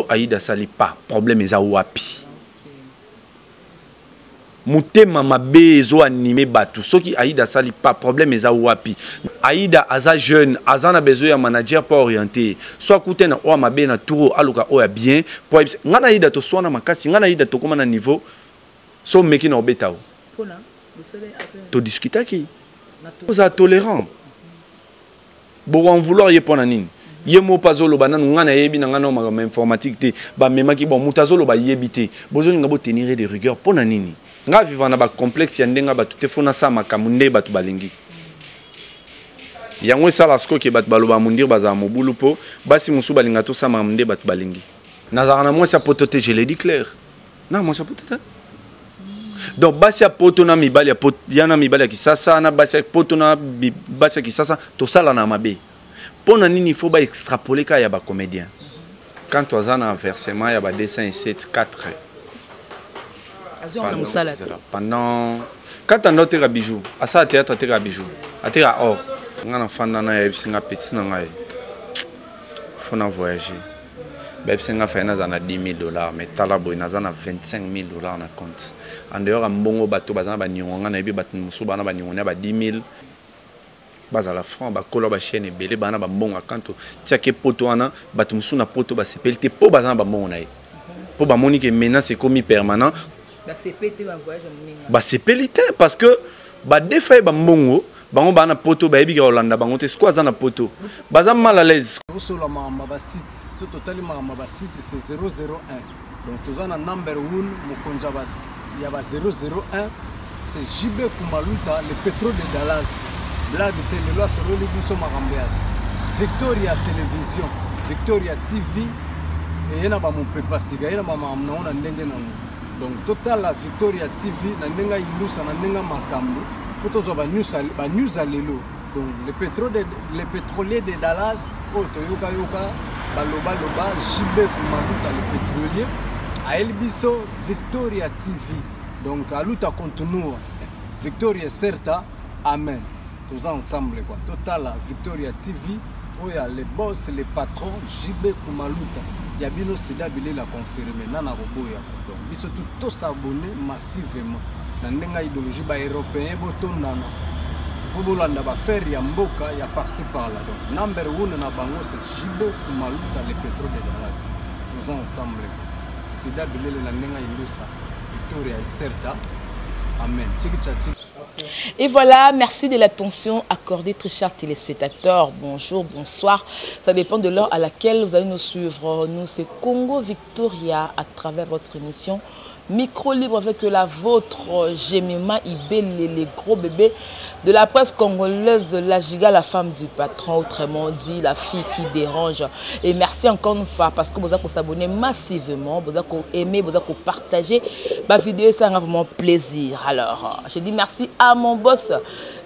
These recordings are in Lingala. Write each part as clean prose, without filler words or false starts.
Aida asali pas, problème eza wapi? Motema mabe ezo anime bato. Soki Aida asali pas, problème eza wapi? Aida aza jeune, aza na besoin ya manager po orienter. So akute na oyo mabe na tour, aluka oyo ya bien po ayebisa. Nga na Aida toswana makasi, nga na Aida tokóma na niveau so omeki na obeta o. Todiskutaki. Oza tolérant. Boko en vouloir ye pona nini? Ye moko pe azoloba nanu nga nayebi na nga nao makambo ya informatique te, bamemaki bon mutu azoloba ayebi te, bozolinga bo tenir ye de rigueur pona nini? Nga vivre na ba complexe ya ndenge ya batu te, faut nasala makambo nde batu balingi. Yango esala sikoyo ke batu balobaka Mundir bazala mobulu po basi mosusu balinga tosala makambo nde batu balingi. Nazalaka na mwasi ya poto te, je le dis clair. Na mwasi ya poto te. Donc basi ya poto na mibali ya poto, ya na mibali ya Kisasa na basi ya poto na basi ya Kisasa tosala na mabe. Pona nini il faut ba extrapoler ka ya ba comédien? Quand oza na versement ya ba 207 4 azonga na mosala te. Pendant quand ando ateka bijou, asala théâtre ateka bijou, ateka or. Nga na fanda na yebisi nga petit na ngai. Faut na voyager. Bayebisi nga faye naza na 10 000 $, mais tala boye naza na 25 000 $ na compte. En dehors ya mbongo bato baza na baniongo, nga nayebi bato mosusu baza na baniongo ya ba 10 000, bazala franc, bakola ba chaîne ebele, baza na bambongo ya kanto tiake poto wana. Bato mosusu na poto basepeli te mpo baza na bambongo na ye, mpo bamoni ke menace ekomi permanent. Basepeli te parce que badefa ye bambongo bango baa na poto, bayebi kaka kolanda bango te. Sikoyo aza na poto, baza mal à l'aise. Osola makambo ya basite, so totali makambo ya basite, c'est 001. Donc toza na number 1, mokonzi ya ba 001, c'est JB Kumaluta, le pétrole de Dallas. Blague te, lelo asololi biso makambo ya Victoria Télévision, Victoria TV, eye na bamopepa sika, ye na bamakambo nango na ndenge nango. Donc totala Victoria TV na ndenge ayindusa, na ndenge makambo, mpo tozwa banews ya lelo. Donc le pétrolier de Dallas oyo toyokayoka balobaloba, JB Kumaluta le pétrolier ayeli biso Victoria TV. Donc aluta continua, Victoria certa, amen. Toza ensemble quoi. Totala Victoria TV oyo ya le boss, le patron JB Kumaluta ya bino, sida bilela confirmé nana koboya. Donc biso tout tosabonner massivement na ndenge ya idéologie. Baeuropéen botondana mpo bolanda baaffaire ya mboka ya par-ci par-là. Donc number one na bango, c'est JB Kumaluta le pétrole de Dallas. Toza ensemble, sida bilele na ndenge ya indusa, Victoria Iserta, amen, tiki cha tiki. Et voilà, merci de l'attention accordée, très chers téléspectateurs. Bonjour, bonsoir. Ça dépend de l'heure à laquelle vous allez nous suivre. Nous, c'est Congo Victoria à travers votre émission Micro Libre avec la vôtre, Jemima Ibele, les gros bébés de la presse congolaise, la giga, la femme du patron, autrement dit, la fille qui dérange. Et merci encore une fois parce que vous avez s'abonner massivement, vous avez aimé, vous avez partagé ma vidéo, ça m'a vraiment plaisir. Alors, je dis merci à mon boss,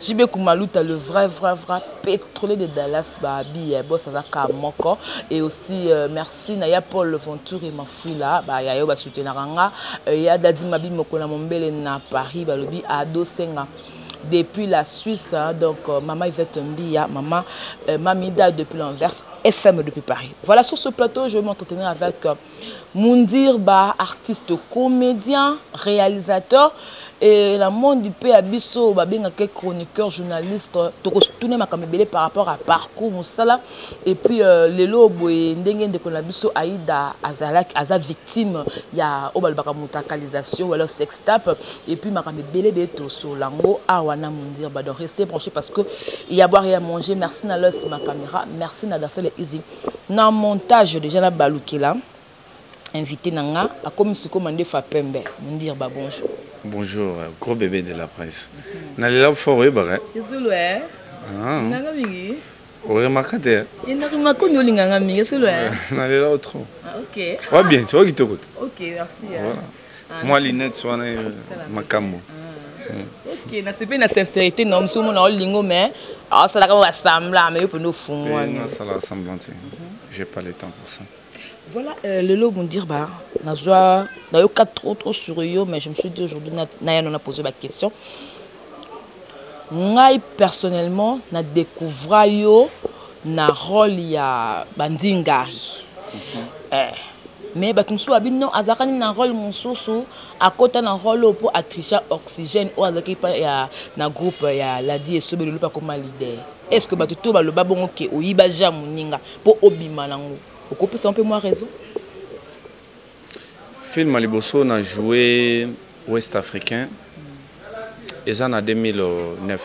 JB Koumalouta, le vrai, vrai, vrai pétrolier de Dallas, Babi, boss Azaka Moko. Et aussi, merci Naya Paul Venture et Mafouila, bah, Yayo, bah, soutenir nga. Ya Dadi Mabi Mokona Mombele na Paris, balobi Ado Senga depuis la Suisse, hein, donc Maman Yvette Mbia, Maman Mamida depuis l'Anvers, FM depuis Paris. Voilà, sur ce plateau, je vais m'entretenir avec Moundir Ba, artiste, comédien, réalisateur, et la monde du pays abiso, babengaka chroniqueur, journaliste, tokotuna makambo ebele par rapport à parcours mosala et puis lelo boye ndenge ndeko na biso Aïda azalaki aza victime ya oyo balobaka mutakalisation ou alors sextape, et puis makambo ebele ebele tosolango awa na Moundir Ba. Donc restez branchés parce que il y a boire et à manger. Merci na Los ma caméra, merci na Darcel Easy na montage. Déjà na balukela invité na nga akomi sikoyo mandefa pembe. Moundir Ba, bonjour. Bonjour, gros bébé de la presse. Nalela fort, oyebaka. Ezolo e nanga mingi. Oremarka te? Naremarka oni olinganga mingi, esolo e. Nalela o trop. Ah, ok. Wa bien, tu vois kitoko te. Ok, merci. Voilà. Moi lunette wana makambo. Ok, nasepeli na sincérité na mosu omona olingo, mais aosalaka mo basemblant, mais yo mpenza ofungwani. Nasala semblant te, j'ai pas le temps pour ça. Voilà, lelo Moundir Ba, nazwa nayoka trop trop sur yo, mais je me suis dit aujourd'hui naya na poser ba question. Ngai personnellement na découvra yo na rôle ya bandingari. Eh. Mais bato mosusu babi non, azalaka nini na rôle mosusu, akota na rôle oyo mpo atricha Oxygène oyo azalaki pa ya na groupe ya Ladi Esobe, lelo mpe akoma leader. Est ce que bato to baloba bongo ke oyiba ja moninga mpo obima nango, okopesa mpe mwa raison? Film ya liboso na joué ouest africain eza na 2009.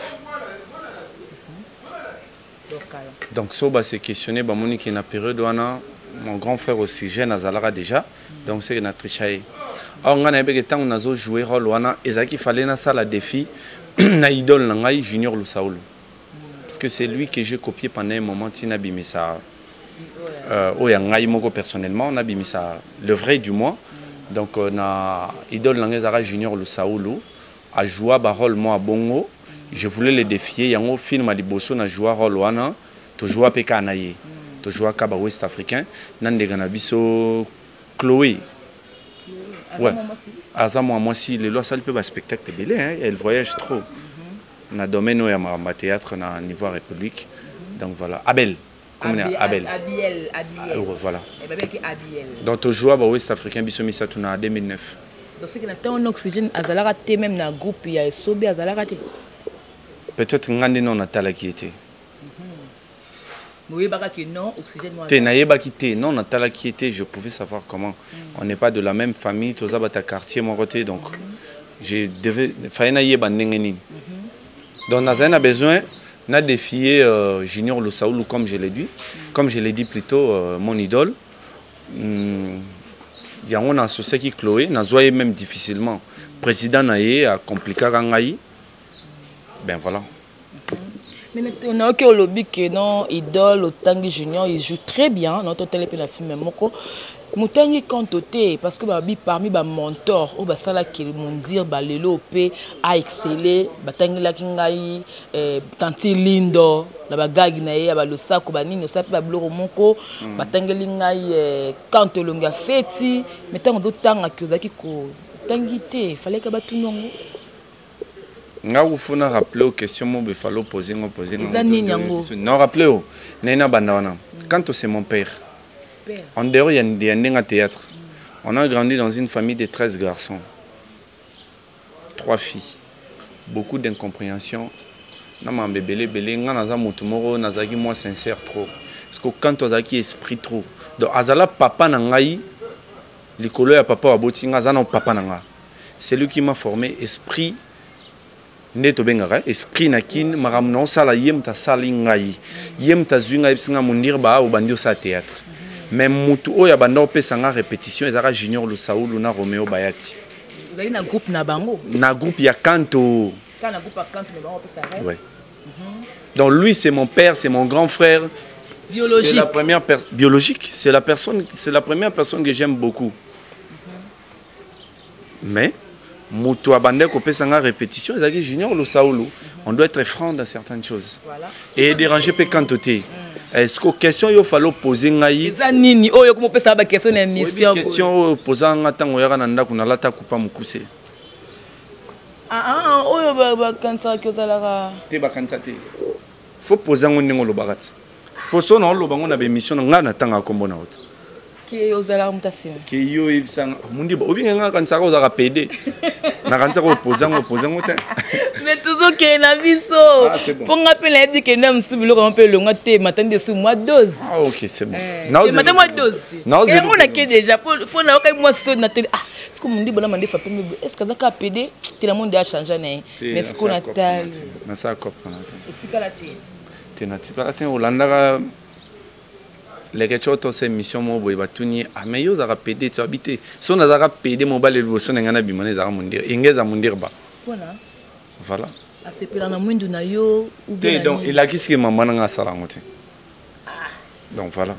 Donc so ba se questionner, bamoni ke na période wana mon grand frère Oxygène azalaka déjà, donc c'est que na tricha ye. Awa ngai nayebeke ntango nazo jouer rôle wana, ezalaki fallait nasala défi na idole na ngai Junior Lusaulu, parce que c'est lui que j'ai copié pendant un moment ntina bimisa oyo ya ngai moko personnellement, nabimisa le vrai du moi. Donc na idole na ngai ezalaka Junior Lusaulu, ajoua barôle mwa bongo, je voulais le défier. Yango film ya liboso na joua rôle wana, tojoua mpe kaka na ye, tojoua ka bawest africain na ndeko na biso Chloé. Ouais. Aza mwa mwasi, lelo asali mpe baspectacle ebele, hein? Elle voyage trop na domaine oyo ya makambo ya théâtre na niveau ya république. Donc voilà, Abel. Comme Abel. Abiel, Abiel. Ah, voilà. Babelaki Abiel. Donc tojoua bawest africain biso misato na 2009. Donc soki na ntango na Oxygène azalaka te, même na groupe ya Esobe azalaka te? Peut-être nga nde no natalaki ye te. Oyebaka ke non, Oxygène te? Nayebaki te, non, natalaki ye te. Je pouvais savoir comment? On n'est pas de la même famille, toza bata quartier moko te, donc je devais fallait nayeba ndenge nini? Donc nazali na besoin na défier Junior Lusaulu, comme je l'ai dit, comme je l'ai dit plutôt, mon idole. Yango na associaki Chloé, nazwa ye même difficilement, président na ye acomplikaka ngai, ben voilà. Mais nayoki olobi ke non, idole otangi Junior, il joue très bien na totali mpe na film moko motangi Kanto te, parce que babi parmi bamentor oyo basalaki Mondir balelo mpe aexcele, batangelaki ngai tanti Lindo na bagagi na ye ya balosako banini, osala mpe babiloko moko. Batangeli ngai Kanto elongi ya feti, mais ntango ozotangaki ozalaki kotangi te, falaki batuni yango. Nga kufuna rappeler o question mo befalo poser ngo poser. Eza nini yango? Non, rappeler o naye na banda wana. Kanto, c'est mon père. En dehors ya ndenge théâtre, on a grandi dans une famille de 13 garçons, trois filles, beaucoup d'incompréhension na makambo ebele ebele. Nga naza motu moko nazalaki moi sincère trop, parce que quand azalaki esprit trop, donc azala papa na ngai likolo ya papa baboti nga, aza na papa na nga, c'est lui qui m'a formé esprit nde tobengaka esprit na kine. Makambo na osala, ye moto asali ngai, ye moto azwi ngai, ayebisi ngai: "Mondir ba obandi osala théâtre." Mais motu oyo abanda opesa nga répétition ezalaka Junior Lusaulu na Romeo Bayati. Ozali na groupe na bango? Na groupe ya Kanto. Kaka na groupe ya Kanto, mais bango opesa? Ouais. Donc lui, c'est mon père, c'est mon grand frère. Biologique. C'est la première biologique, c'est la personne, c'est la première personne que j'aime beaucoup. Mais moto abandaki kopesa nga répétition ezalaki Junior Lusaulu. On doit être franc dans certaines choses. Voilà. Et déranger mpe Kanto te. Est-ce que question yo fallait poser ngai? Eza nini oyo komopesa baquestion na émission? Question oyo poza nga ntango oyaka na ndako, nalata kupa mokuse. Ah, ah, oyo bakanisaka ozalaka? Te, bakanisa te, faut poser yango ndenge olobaka ti, po so na oloba yango na baémission na ngai, natangaka nkombo na yo te. Ke ozalaka moto asima? Ke yo oyebisanga Mundiba, obinga nga, kanisaka ozalaka pede, nakanisaka opose yango, opose yango te. Mais tozokende na biso. Ah, c'est bon. Mpo nga mpe nayebi ke nde mosusu biloko yango mpe elongwa te, matandi esu mwa dose. Ah, ok, c'est bon. Mata mwa dose te, yango nake déjà mpo nayokaki mwa soni na tele. Ah, siko Mondiba na mandefa pembe, est ce que aza kaka pede te? Na monde achange na ye, mais siko natali. Nasala cop wana te. Etikala te? Te, natikala te. Olandaka leke ti otosa émission moko boye, batuni ye: "Ah, mais yo ozalaka pede ti?" Abi te, so nazalaka pede, mobali liboso na ngai nabima na ezalaka Mondire, enge eza Mondire ba. Mpona? Voilà. Asepela na mwindu na yo? Te, donc elakisi ke mama na ngai asala yango te, donc voilà.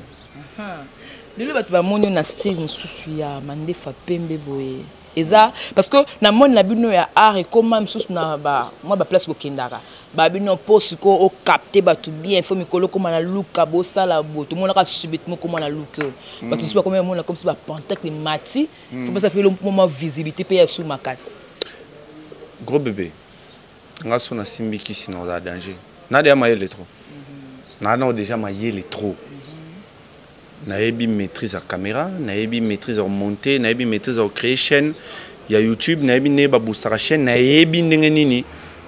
Lelo bato bamoni yo na style mosusu ya mandefa pembe boye, eza parce que na moni na bino ya art ekóma mosusu na mwa baplace bokendaka babino, mpo sikoyo ocapte bato bien, fo mikolo okóma na luka bosala boye, tomonaka subitement okóma na luka oyo bato mosusu bakomi bamona comme si bapentacle mati, fo basa mpe mwa visibilité mpe ya su makasi. Gros bébé, nga so nasimbi kisi na ozala danger, nadeya mayele trop, naa nao déjà mayele trop. Nayebi maîtrise ya caméra, nayebi maîtrise ya komonter, nayebi maîtrise ya kocréer chaîne ya YouTube, nayebi ndenge baboostaka chaîne, nayebi ndenge nini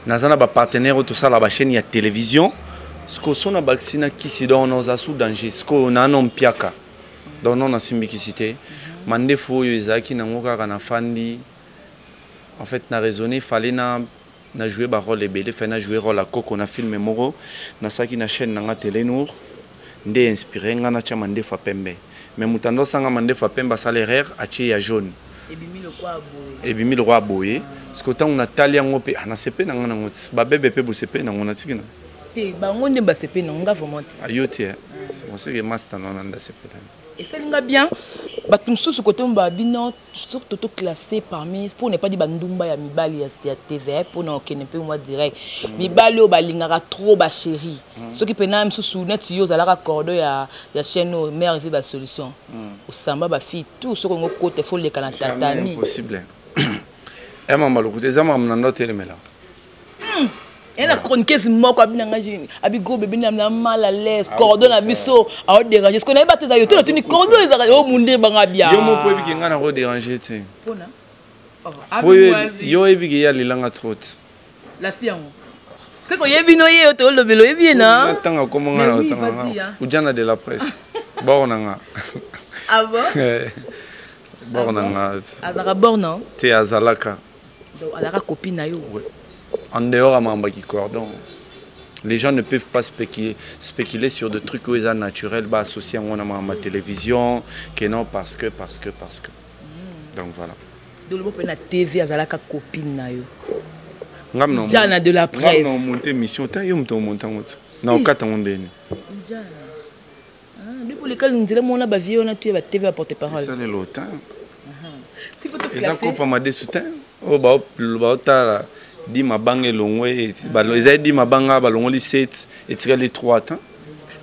naza na bapartenaire oyo tosala bachaîne ya télévision. Sikoyo so na bakisi na kisi, donc naza sous danger. Sikoyo nano mpiaka, donc non, nasimbi kisi te. Mandefu oyo ezalaki nango kaka nafandi. En fait, na raisonné, fallait na jouer barôle ebele, fallait na jouer rôle ya koko na film moko nasalaki na chaîne nanga Telenour. Nde inspiré nga natya mandefu ya pembe, mais moto ando osanga mandefu ya pembe, asala erreur, atie ya jaune. Ebimi lokwa boye. Ebimi lokwa boye. Parce que ntango natali yango mpe, ah, nasepe nango nango ti babebe mpe bosepe nango, natiki na Te, bango nde basepe nango, nga vraiment te. Ayo te, c'est pour ça que master nana ndasepelani. Esali nga bien. Bato mosusu kote mo babino, surtout to classé parmi, pour ne pas dire bandumba ya mibali ya TV, mpona okende mpe mwa direct, mibali oyo balingaka trop bachéri. Soki mpena mosusu neti yo ozalaka cordon ya chaîne oyo mare vie basolution, osamba bafille tout, soki ongo kota, faut leka na tatami. Impossible, ya mama lokuta, eza makambo na ndo telemela. Ye na chroniqueuse moko abinanga abi gros bébé na mal à l'aise, cordon na biso aodérange. Ce que nayeba te, eza yo te natuni cordon ezaka yo munde banga bia. Yo moko oyebiki ngai na kodérange te. Mpona Po yo oyebiki ye alelanga trop te. La fille yango, seke oyebi no ye, yo te olobela, oyebi ye na Ntanga kombo nga na otanga Ujana de la presse, bor na nga. Ah bon? Bor na nga. Azalaka bor na Te, azalaka. Donc azalaka copine na yo? En dehors à Mambaki cordon, les gens ne peuvent pas spéculer sur des trucs où ils naturel, bah, associé à ma télévision, que non, parce que, parce que, parce que. Donc voilà. Dolobo mpe na TV azalaka copine na yo. Ngam Jana de la presse. Ngam na monter mission, ta yo mto monter ngo. Na okata ngo ndeni. Jana. Ah, depuis lekali nzela mona ba vie wana tu ya ba TV ba porte parole. Ça le temps. Si faut te Eza classer. kopa madesu te. Oyo ba baotala di mabanga elongwe, ezali di mabanga balongoli 7, etikali 3 temps.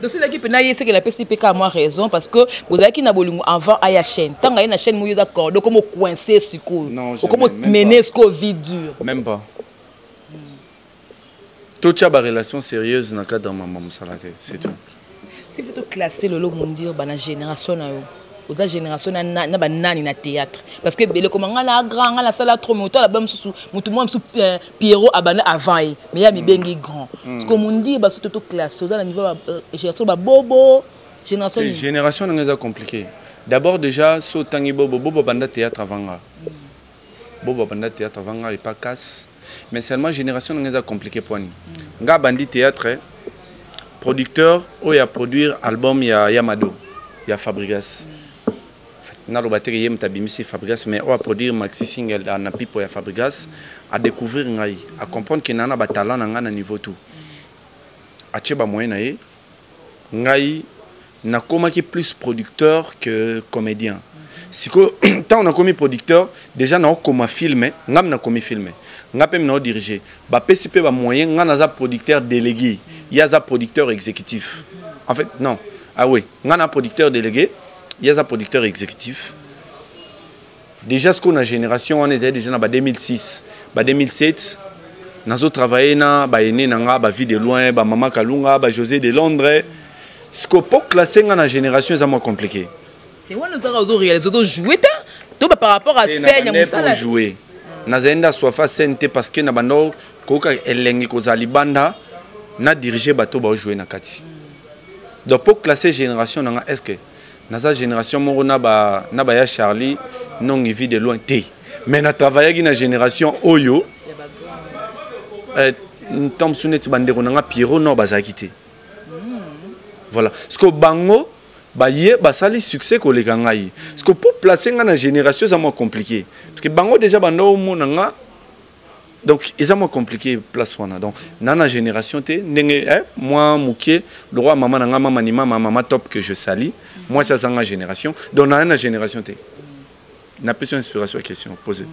Donc soki mpena ye sekela apesi mpe kaka mwa raison, parce que bozalaki na bolingo avant aya chaîne. Ntango aye na chaîne moyo, eza cordon okoma ocoince sikoyo. Non, jamais, okoma même mene pas. Sikoyo vie dure. Même pas. Totia barelation sérieuse na cadre ya mamba mosala te, c'est tout. Si faut toclasser lelo Mondir, bana génération na yo, oza génération na banani na théâtre? Parce que ebele koma nga na grand, nga nasala trop, mais otala ba mosusu, motu mwa mosusu, Pierrot abanda avant ye, mais ya mibengi grand. Parce que Mondir, baso to toclasse, oza na niveau ya génération babobo, génération nini? Génération nanga eza compliqué. D'abord déjà, so otangi bobo, bobo banda théâtre avant nga. Bobo banda théâtre avant nga epa casse. Mais seulement génération nanga eza compliqué. Poani nga bandi théâtre, producteur oyo a produire album ya Yamado ya Fabrigas, naloba teke ye moto abimisi Fabrigas, mais oyo aproduire maxi single na pipo ya Fabrigas, adécouvrir ngai, acomprendre ke naa na batalent na ngai na niveau tout, atie bamoyen na ye. Ngai nakomaki plus producteur que comédien. Sikoyo ntango nakomi producteur, déjà naokoma film, ngam nakomi film, nga mpe naodirige, bapesi mpe bamoyen. Nga naza producteur délégué, ye aza producteur exécutif. En fait non, ah oui, nga na producteur délégué, ye aza producteur exécutif. Déjà sikoyo na génération wana ezali déjà na ba 2006, ba 2007, nazotravaille na baene na nga, bavie de loin, bamama Kalunga, bajosé de Londres. Sikoyo po classe nga na génération eza mwa compliqué. Te, wana ozaka ozoréalise, ozojoue te to ba par rapport à scène ya mosala. Jouer, nazali nde aswafa scène te, parce que na banda koyoka elengi kozala libanda na dirige bato baojoue na kati. Donc po classer génération na nga, est ce que naza génération moko na baya Charlie Nongi, vie de loin te, mais na travaillaki na génération oyo ntango mosusu neti bandeko na nga Pierrot no bazalaki te. Voilà, parce que bango baye basali succès koleka ngai. Parce que pour placer nga na génération eza mwa compliqué, parce que bango déjà banda omona nga, donc eza mwa compliqué place wana. Donc na génération te ndenge mwa moke le roi mama na nga, mama ni mama, mama top que je sali, moi ça nga génération. Donc na génération te. Napesi inspiration ya question posé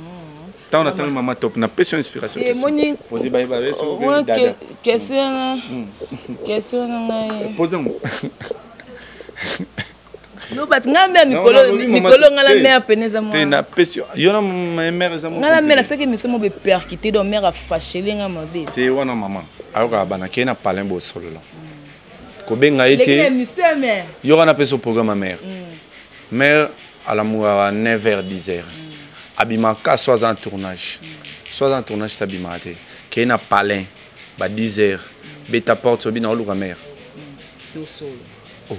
ntango natangi mama top, napesi inspiration. Emoni. Posé bayeba. Question na ngai. Posé ngo. No, bati ngai mare mikolo mikolo, ngai na mare pene eza Te, napesi yo na mare eza. Ngai na mare asaki émission mo bepercuté, donc mare afashele nga mabe. Te, wana mama ayokaka bana kei na palin bosolola. Kobenga ye te. Yo wana pesa programme ya mère. Mère alamukaka 9h 10h. Abimaka so aza na tournage. So aza na tournage te abimaka te. Kei na palin ba 10h beta porte obi na oluka mère. Oh.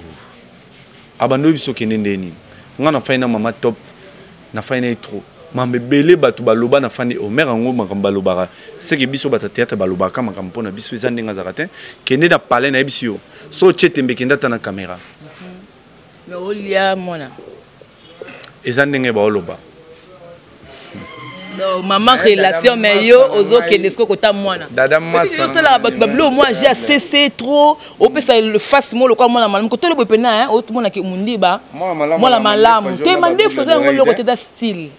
Abandi oyebi biso okende nde nini. Nga nafandi na mama top, nafandi na ye trop. Makambo ebele bato baloba nafandi o mère yango makambo balobaka seke biso bato ya théâtre balobaka makambo mpo na biso eza ndenge azalaka te. Kende na palin nayebisi yo so otie tembe kende ata na caméra. Mais olia mwana. Eza ndenge baoloba. Non, maman relation mais yo ozokende sikoyo kota mwana. Dada masa. Osalaka bato babilo mwa age ya cc trop opesa le face mo lokola mwana malamu kotala boye pena hein omonaki mundiba mwana malamu te mandefu eza yango eloko te eza style.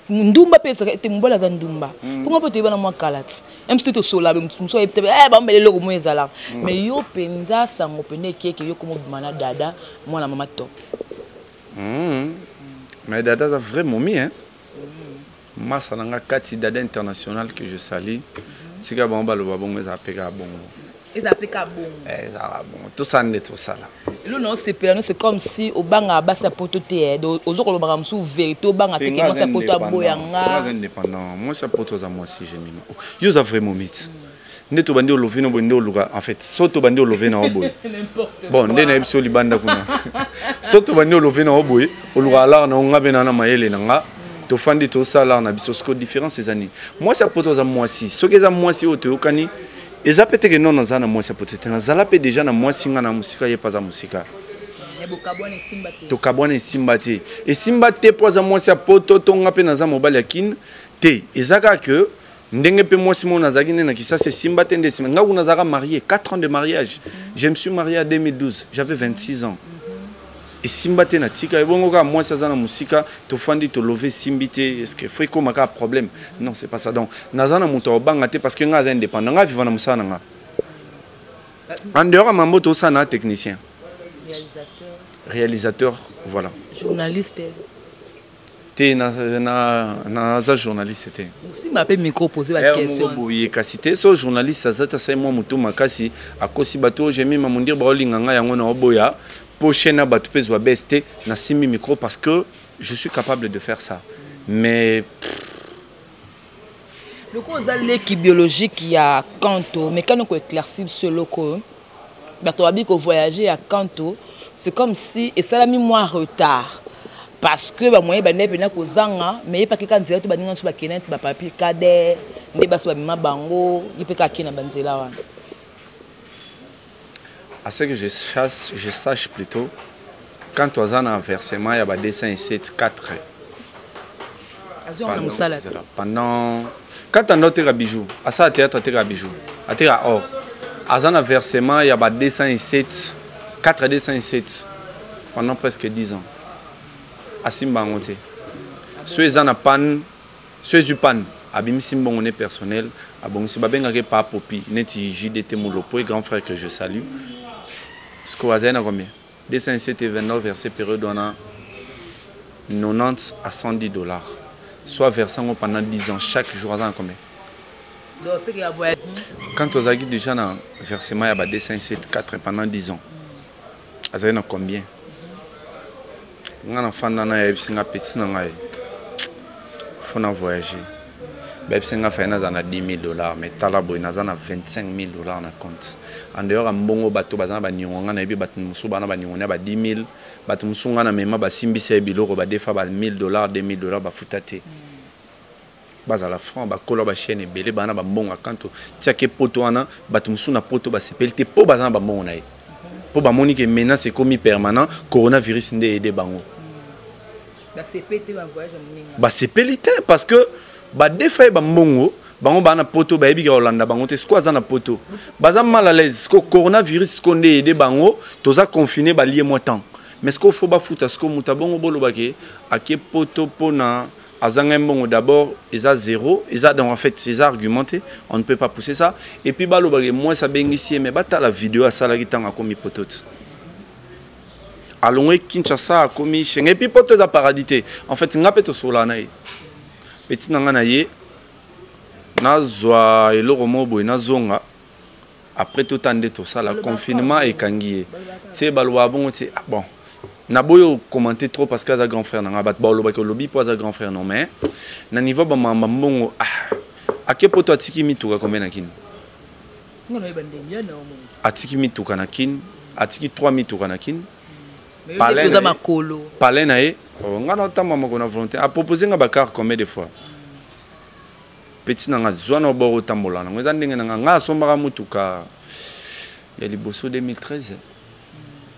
Ndumba mpe ezalaka te mobali aza ndumba mpo nga mpe toyebana mwa kala ti mc te tosola mosusu ayebi te eh bambele eloko mo ezalaka mais yo mpenza sango mpenza ekeke yo komo obima na dada mwana mama top. Mais dada aza vrai momi hein. Masa na nga kati dada international que je salue. Tika bango baloba bongo ezala mpe kaka bongo. Ezala mpe kaka bongo. Ezala bongo. Tosala nde tosala. Eloko na osepela no c'est comme si obangaka basi ya poto te donc ozo kolobaka mosusu vérité obanga te ke mwasi ya poto aboya nga. Aza indépendant. Mwasi ya poto aza mwasi Jemima. Yo oza vrai momi. Nde tobandi olove na boye nde oluka en fait so tobandi olove na yo boye. Bon nde nayebi so libanda kuna. So tobandi olove na yo boye oluka alar na yo nga mpe na na mayele na nga. Tofandi tosala na biso siko différence eza nini? Mwasi ya poto aza mwasi. Soki eza mwasi oyo toyokani eza pe te ke non naza na mwasi ya poto te. Nazala pe déjà na mwasi nga na mosika ye pe aza mosika. Tokabwana esimba te. Esimba te po aza mwasi ya poto to nga pe naza mobali ya Kin te. Eza kaka ke ndenge pe mwasi moko nazalaki nde na Kisasa esimba te nde esimba. Nga kuna nazalaka marié, 4 ans de mariage. Je me suis marié en 2012, j'avais 26 ans. Esimba te na tika ebongo kaka mwasi aza na mosika tofandi tolove esimbi te est-ce que faut ekoma kaka problème? Non, c'est pas ça. Donc naza na moto akobanga te parce que nga aza indépendant, nga viva na mosala na nga. En dehors ya mambo tosala na technicien, réalisateur, voilà, journaliste. Te naza journaliste te. Osimba pe micro poser ba question. Boye kasi te so journaliste aza ta sai mwa motu makasi akosi bato Jemima Mundir baolinga nga yango na oboya po chaîne na bato pe zwa baisse te nasimbi micro parce que je suis capable de faire ça. Mais loko oza leki biologique ya Kanto mais kano ko éclaircir biso eloko bato babi ko voyager ya Kanto c'est comme si esalami mwa retard parce que ba moyen bande pena kozanga mais yepaki ka nzela to baninga nso bakenda neti ba papi kader nde basi babima bango ye mpe kaka na banzela wana. À ce que je chasse, je sache plutôt quand oza na versement ya ba 207 4 pendant quand ando ateka bijou asala théâtre ateka bijou ateka or aza na versement ya ba 207 4 207 pendant presque 10 ans asimba yango te so eza na panne so ezwi panne abimisi mbongo ne personnel abongisi babengaki ye pa popi neti JDT Mulopo et grand frère que je salue siko azali na combien 207 et 29 versé période wana 90 à 110 dollars soit versant yango pendant 10 ans chaque jour aza na combien? Quand ozalaki déjà na versement ya ba 207 4 pendant 10 ans azali na combien? Nga na fanda na yebisi nga petit na ngai faut na voyager bayebisi nga faye naza na 10 000 $, mais tala boye naza na 25 000 $ na compte. En dehors ya mbongo bato baza na baniongo nga nayebi bato mosusu baza na baniongo ya ba 10 000 bato mosusu nga na mema basimbisa ye biloko badefa ba 1 000 $, 2 000 $ bafuta te. Bazala franc bakola ba chaîne ebele baza na bambongo ya Kanto tiake poto wana bato mosusu na poto basepeli te mpo baza na bambongo na ye mpo bamoni ke menace ekomi permanent coronavirus nde aide bango. Basepeli te parce que badefa ye bambongo bango baa na poto bayebi kaka kolanda bango te siko aza na poto baza mal à l'aise siko coronavirus siko nde aide bango toza confiné balie mwa temps mais siko fo bafuta siko moto abongo bolobake ake poto mpona azanga mbongo d'abord eza zéro eza donc en fait c'est argumenté on ne peut pas pousser ça et puis balobake moi ça bengisi mais batala vidéo asalaki ntango akomi poto te alongwe Kinshasa akomi Schengen et puis poto eza paradis te en fait nga mpe tosolana na ye petit na nga na ye nazwa eloko moko boye nazonga. Après tota nde tosala confinement ekangi ye te, balobaka bongo te. Ah, bon, naboyi ocommenter trop parce que aza grand frère na nga. Bato balobaki olobi mpo aza grand frère. Non, mais na niveau bamamba mbongo, ah, ake poto, atiki mituka combien na Kini? Atiki mituka na Kini, atiki 3 mituka na Kini. Palais na ye, oh, nga na otamba moko na volonté. Apropose nga bacar combien de fois? Petit na nga, zwa na obor, otambola nango, eza ndenge na nga. Nga asombaka motuka ya liboso 2013,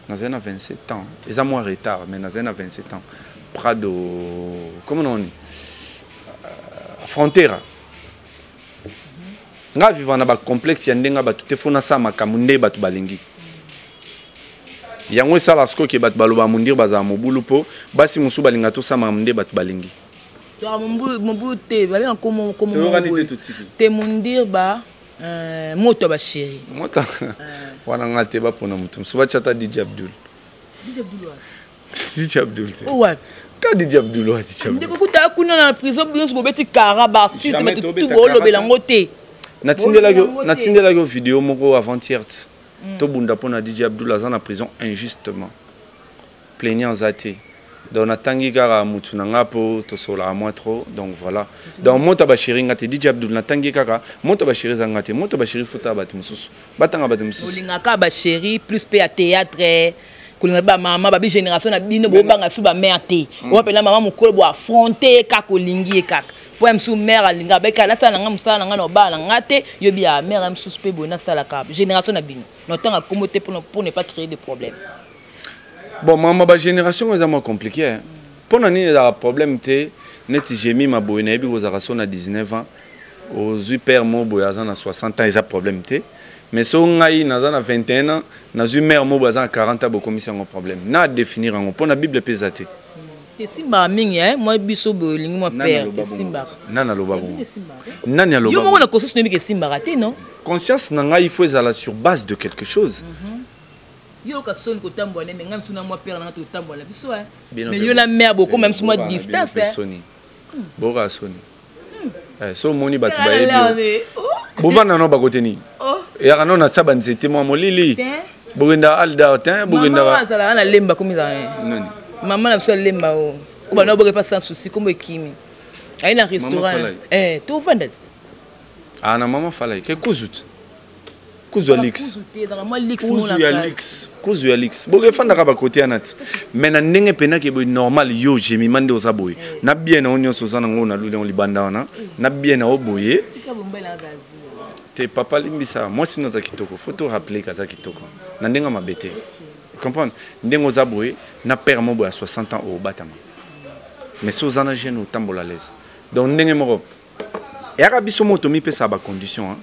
nazali na 27 ans. Eza mwa retard, mais nazali na 27 ans. Prado, comment on dit, Frontera. Nga vivre na bacomplexe ya ndenge bato te. Fo nasala makambo nde bato balingi yango. Esala sikoyo ke bato baloba mondire bazala mobulu, mpo basi mosusu balinga tosala makambo nde bato balingi. Mobulu te, babenga komo te, mondire ba moto ya bachéri. Moto wana nga te, bapona moto mosusu, batya ata DJ Abdul. DJ Abdul te. Ka DJ Abdul wa DJ Abdul. Ndeko, kuta kuna na prison nyonso bobeti kara, baartiste, bato tu boolobela yango te. Natindelaki yo video moko avant-hier. Tobunda mpo na DJ Abdul, aza na prison injustement, plaignant aza te. Donc natangi kaka mutu na nga mpo tosolaka mwa trop. Donc voilà, donc moto ya bachéri nga te. DJ Abdul, natangi kaka moto ya bachéri eza nga te. Moto ya bachéri, futa bato mosusu, batanga bato mosusu. Olingaka bachéri plus mpe ya théâtre, kolinga bamama babi génération na bino, bobanga su bamare te. Oyo mpena mama mokolo bo affronte ye kaka, olingi ye kaka mpo ya mosusu. Mare alinga abeka, nasala na nga mosala na nga na obala na nga te. Yobi ya mare ya mosusu mpe boye nasalaka génération na bino, na otanga kombo te pour ne pas créer de problème. Bon, mama bagénération eza mwa compliqué. Mpo na nini ezalaka problème te? Neti Jemima boye, nayebi kozalaka so na 19 ans, ozwi père mo boye aza na 60 ans, eza problème te. Mais so ngai naza na 21 ans, nazwi mare mo boye aza na 40 ans, bokomisi yango problème. Na définir yango mpo na Bible mpe eza te. Esimbaka mingi mwa biso boye, olingi mwa père, esimbaka. Nani aloba bongo? Nani aloba? Yo moko na conscience noyebi ke esimbaka te, non? Conscience na ngai, il faut ezala sur base de quelque chose. Yoka soni kotambola ne, me ngai misu na mwa père nanga totambola na biso, mais yo na mare bokoma misu mwa distance. Soni, boka soni. So omoni bato bayebi, bovanda no bakote nini, eyaka no na sa banzete mwa molili, bokenda aldar te, bokendaka. Azalaka na Lemba, komi ezalaka nani? Mama na biso alemba o o bana oboke pa sans souci, kombo ekimi, aye na restaurant, tovanda te. Ah, na mama Falai ke kuzu te, kuzu ya lix, kuzu ya lix, kuzu ya lix, boke efandaka bakote wana ti. Mais na ndenge mpenaki boye normal, yo Jemima nde oza boye na bien na yo nyonso, oza nango na luli yango libanda wana na bien na yo boye te. Papa, limbisa, mwasi no aza kitoko, faut to rappeler ke aza kitoko na ndenge mabe te. Comprendre ndenge oza boye na père mo boye ya 60 ans, obatama. Mais so oza na jeune, otambola à l'aise. Donc ndenge moko eyaka, biso mo tomipesaka bacondition,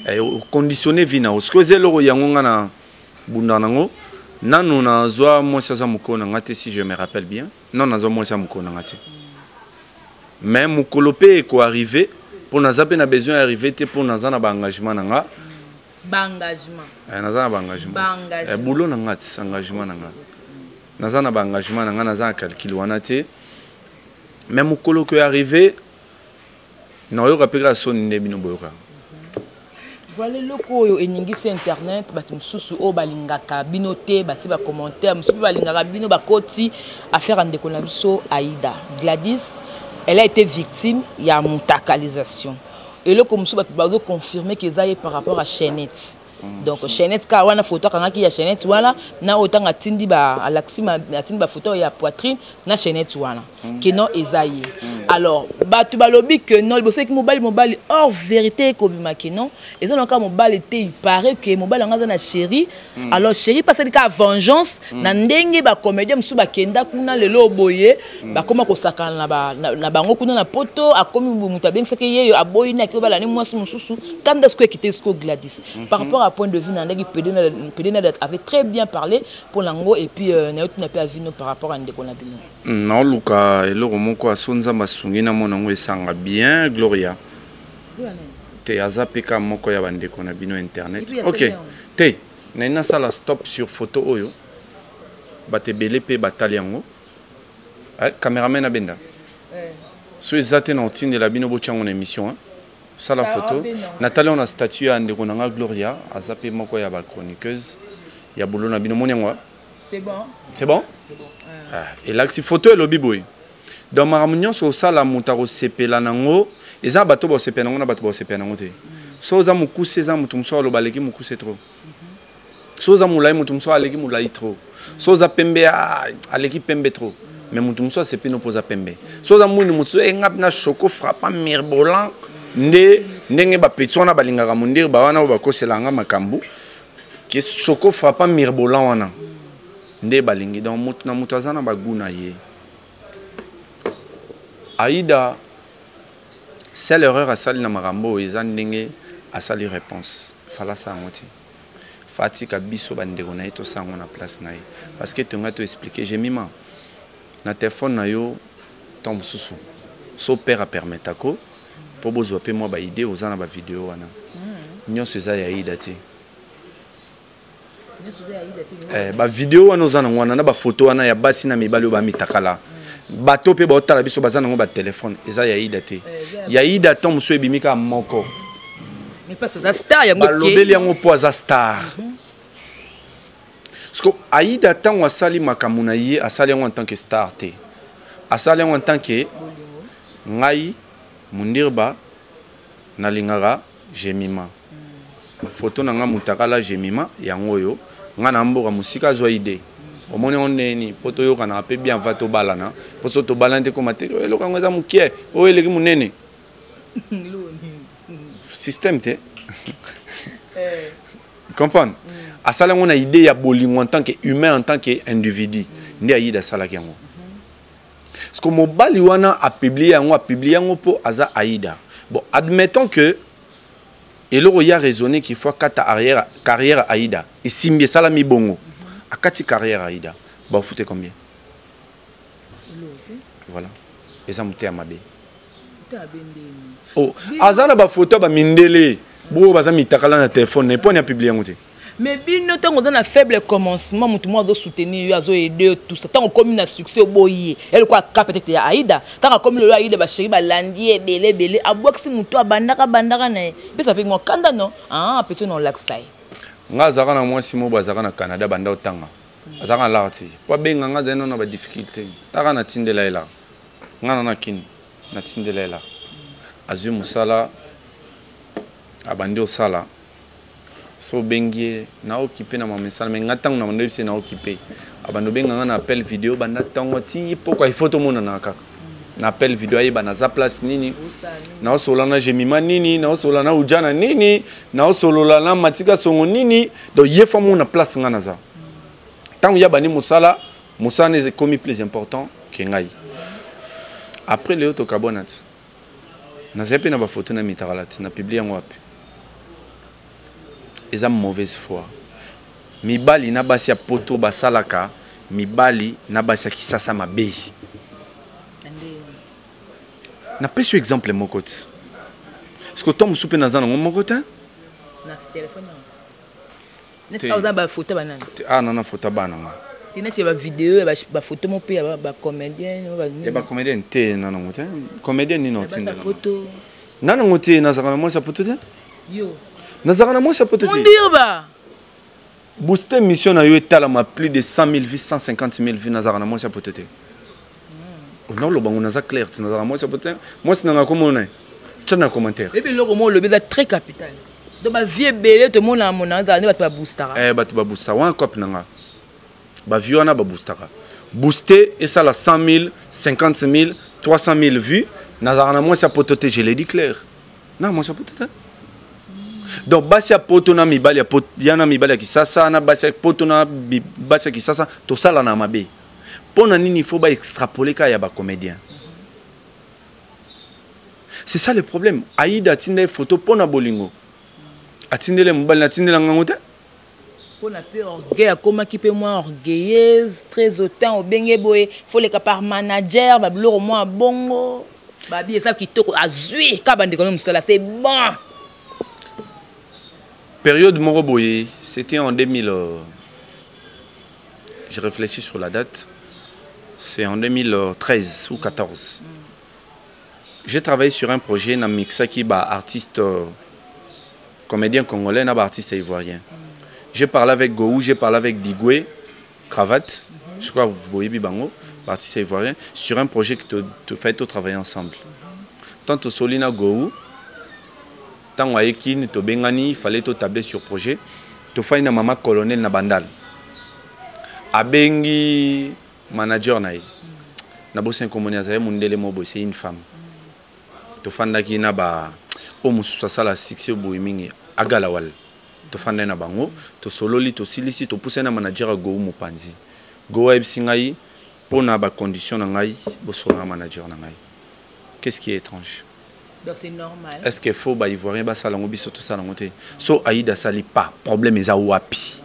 oconditionne vie na yo. Sikoyo eza eloko yango nga na bunda nango. Nanu nazwa mwasi aza mokolo na nga te, si je me rappelle bien. Non, nazwa mwasi ya mokolo na nga te, mais mokolo mpe ekoarrive, mpo naza mpe na besoin ya arrive te, mpo naza na baengagement na nga. Baengagement? Naza na baengagement, boulot na nga ti engagement na nga. Naza na baengagement na nga, naza na calcul wana te. Mais mokolo ko arrive, naoyoka mpe kaka soni nde bino boyoka. Voilà, eloko oyo eningisi internet, bato mosusu oyo balingaka bino te batie bacommentaire, mosusu mpe balingaka bino bakoti. Affaire ya ndeko na biso Aïda Gladys, elle a été victime ya mutakalisation. Eloko mosusu, bato bazoconfirme ke eza ye par rapport à chaînette. Donc chaînette kaka wana, photo akangaki ya chaînette wana na oyo ntango atindi, alakisi, atindi bafoto ya poitrine na chaînette wana ke non, eza ye. Alors bato balobi ke non, liboso eki mobali, mobali. Or vérité ekobima ke non, eza na kaka mobali te. Il paraît ke mobali yango aza na chéri. Alors chéri mpe asali kaka vengeance na ndenge bacomédien mosusu bakenda kuna. Lelo boye bakóma kosakana na bango kuna na Poto. Akomi moto abengisaki ye, aboyi ne, aki obala ne mwasi mosusu. Kanda sikoyo ekite sikoyo Gladys. Par rapport à point de vue na ndenge Pedena avait très bien parlé mpo nango, et puis nayotina mpe avino par rapport à ndeko na bino. Naoluka eloko moko aso Nzambe asungi na mona yango esanga bien. Gloria te, aza mpe ka moko ya bandeko na bino internet. Ok te, nayi nasala stop sur photo oyo, bato ebele mpe batali yango. Cameraman abenda so eza te, na otindela bino, botya yango na émission. Sala photo. Natali yango na statut ya ndeko na nga Gloria, aza pe moko ya ba chroniqueuse ya boulot na bino moni yango. C'est bon. C'est bon? C'est bon. Ah, elakisi photo elobi boye. Donc makambo nyonso osala moto akosepela nango eza bato bakosepela nango na bato bakosepela nango te. So oza mokuse eza moto mosusu aloba aleki mokuse trop. So oza molai moto mosusu aleki molai trop. So oza pembe ah, aleki pembe trop. Mais moto mosusu asepi no mpo oza pembe. So oza mwindu moto mosusu enga na choco frappant mirbolant nde ndenge bapeti wana balingaka mondire ba wana oyo bakosela nga makambo ke choco frappant mirbolant wana nde balingi. Donc moto na moto aza na bagout na ye. Aïda seule erreur asali na makambo oyo eza ndenge asali réponse fala asala yango te. Fatika biso bandeko na ye tosala yango na place na ye parce que tonga to expliquer Jemima na téléphone na yo ntango mosusu so père apermetako mpo bozwa mpe mwa baide oza na bavideo wana nyonso eza ya Aïda te. Bavideo wana oza nango wana na bafoto wana ya basi na mibali oyo bamitakala bato mpe baotala biso baza nango batelefone eza ya Aïda te. Ya Aïda ntango mosusu ebimi kaka moko balobeli yango mpo aza star. Parce que Aïda ntango asali makambo na ye asali yango en tant que star te, asali yango en tant que ngai Mundirba nalingaka Jemima. Photo na nga mutakala Jemima yango oyo nga na mboka mosika azwa idée. Omoni yango ndenge po toyokana pe bien va tobalana po so tobalana te koma te eloko yango eza mokie oyo eleki monene système te comprendre. Asala yango na idée ya bolingo en tant que humain, en tant que individu nde Aïda asalaki yango. Parce que mobali wana a publié yango, a publié yango po aza Aïda. Bon, admettons que eloko ya raisonner qu'il faut kata arrière carrière Aïda esimbi esalami bongo akati carrière Aïda ba foutre combien? Voilà, eza moteya mabe. Oh, aza na ba photo ba mindele bo baza mitakala na téléphone ne poni a publier yango te. Mais bino tango oza na faible commencement mutu moko azo soutenir yo azo aider yo tout ça tango okomi na succès oboyi ye elle quoi ka peut-être ya Aïda tango akomi lelo Aïda ba chéri balandi ye ebele ebele abwakisi mutu abandaka bandaka na ye pesa pe mwa kanda non ah petit non lakisa ye. Nga azalaka na mwasi moko azalaka na Canada banda otanga azalaka na lar ti po abenga nga azali nano na ba difficulté taka na tindela ye lar nga na na kini na tindela ye lar azwi mosala abandi osala so obengi ye na occupé na mamesana mais nga ntango na bando yebisi na occupé abando obenga nga na appel vidéo banda ntango ti pokwa il faut tomonana kaka na appel vidéo ayeba naza place nini naosolola na Jemima nini naosolola na Ujana nini naosolola na Matika Songo nini donc ye fa mona place nga naza ntango ya bandi mosala mosala ekomi plus important ke ngai après leo tokabwana ti nazali mpe na bafoto na mitakala ti na publie yango wapi. Eza mauvaise foi. Mibali na basi ya poto basalaka mibali na basi ya kisasa mabe. Napesi yo exemple moko ti. Parce que to mosusu mpe naza nango moko te. Na téléphone neti awa oza ba photo banani? Ah non, na photo bana nga. Te neti ya ba vidéo ya ba photo mo pe ya ba comédien ya ba comédien te na nango te. Comédien nini otindela? Na nango te, nazalaka na mwasi ya poto te. Yo. Nazalaka na mwasi ya poto te. Mundirba. Booster mission na yo etalama plus de 100 000 vues, 150 000 vues nazalaka na mwasi ya poto te. Naoloba ngo naza clair te, nazalaka mwasi ya poto te. Mwasi nanga komona ye. Tia na commentaire. Ebi eloko mo olobi eza très capital. Donc ba vie ebele tomona mona nzala nde bato ba boostaka. Eh bato ba boostaka wana cop nanga. Ba vie wana ba boostaka. Booster esala 100 000, 50 000, 300 000 vues. Nazalaka na mwasi ya poto te, je l'ai dit clair. Na mwasi ya poto te. Donc basi ya poto na mibali ya poto, ya na mibali ya kisasa na basi ya poto na basi ya kisasa tosala na mabe. Pona nini il faut ba extrapoler ka ya ba comédien. C'est ça le problème. Aïda atinda photo pona bolingo. Atindele mobali atindela ngango te. Pona pe orgueil akomaki pe mwa orgueilleuse, très hautain obenge boye, faut leka par manager ba biloko mwa bongo. Babi eza kitoko azui ka bandeko na musala c'est bon. Période moko boye, c'était en 2000 je réfléchis sur la date, c'est en 2013 ou 14. J'ai travaillé sur un projet na mixaki ba artiste comédien congolais na ba artiste ivoirien. J'ai parlé avec Gou, j'ai parlé avec Digwe Cravate, je crois vous voyez bango, ba artiste ivoirien sur un projet que te, te fait to travailler ensemble. Tant tosoli na Gou, tango ayeki tobengani, il fallait to tabler sur projet. Tofai na mama colonel na Bandal. Abengi manager na ye. Na bosi komoni azali mundele mo boye, c'est une femme. Tofandaki na ba oyo mosusu asala succès boye mingi, agala wal. Tofandaki na bango, tosololi, tosilisi, topusani na manager ya Gou mopanzi. Gou ayebisi ngai mpona bacondition na ngai, bosolola na manager na ngai. Qu'est-ce qui est étrange? Donc c'est normal. Est-ce que faut ba ivoirien basala yango, biso tosala yango te? So Aïda asali pas problème, eza wapi?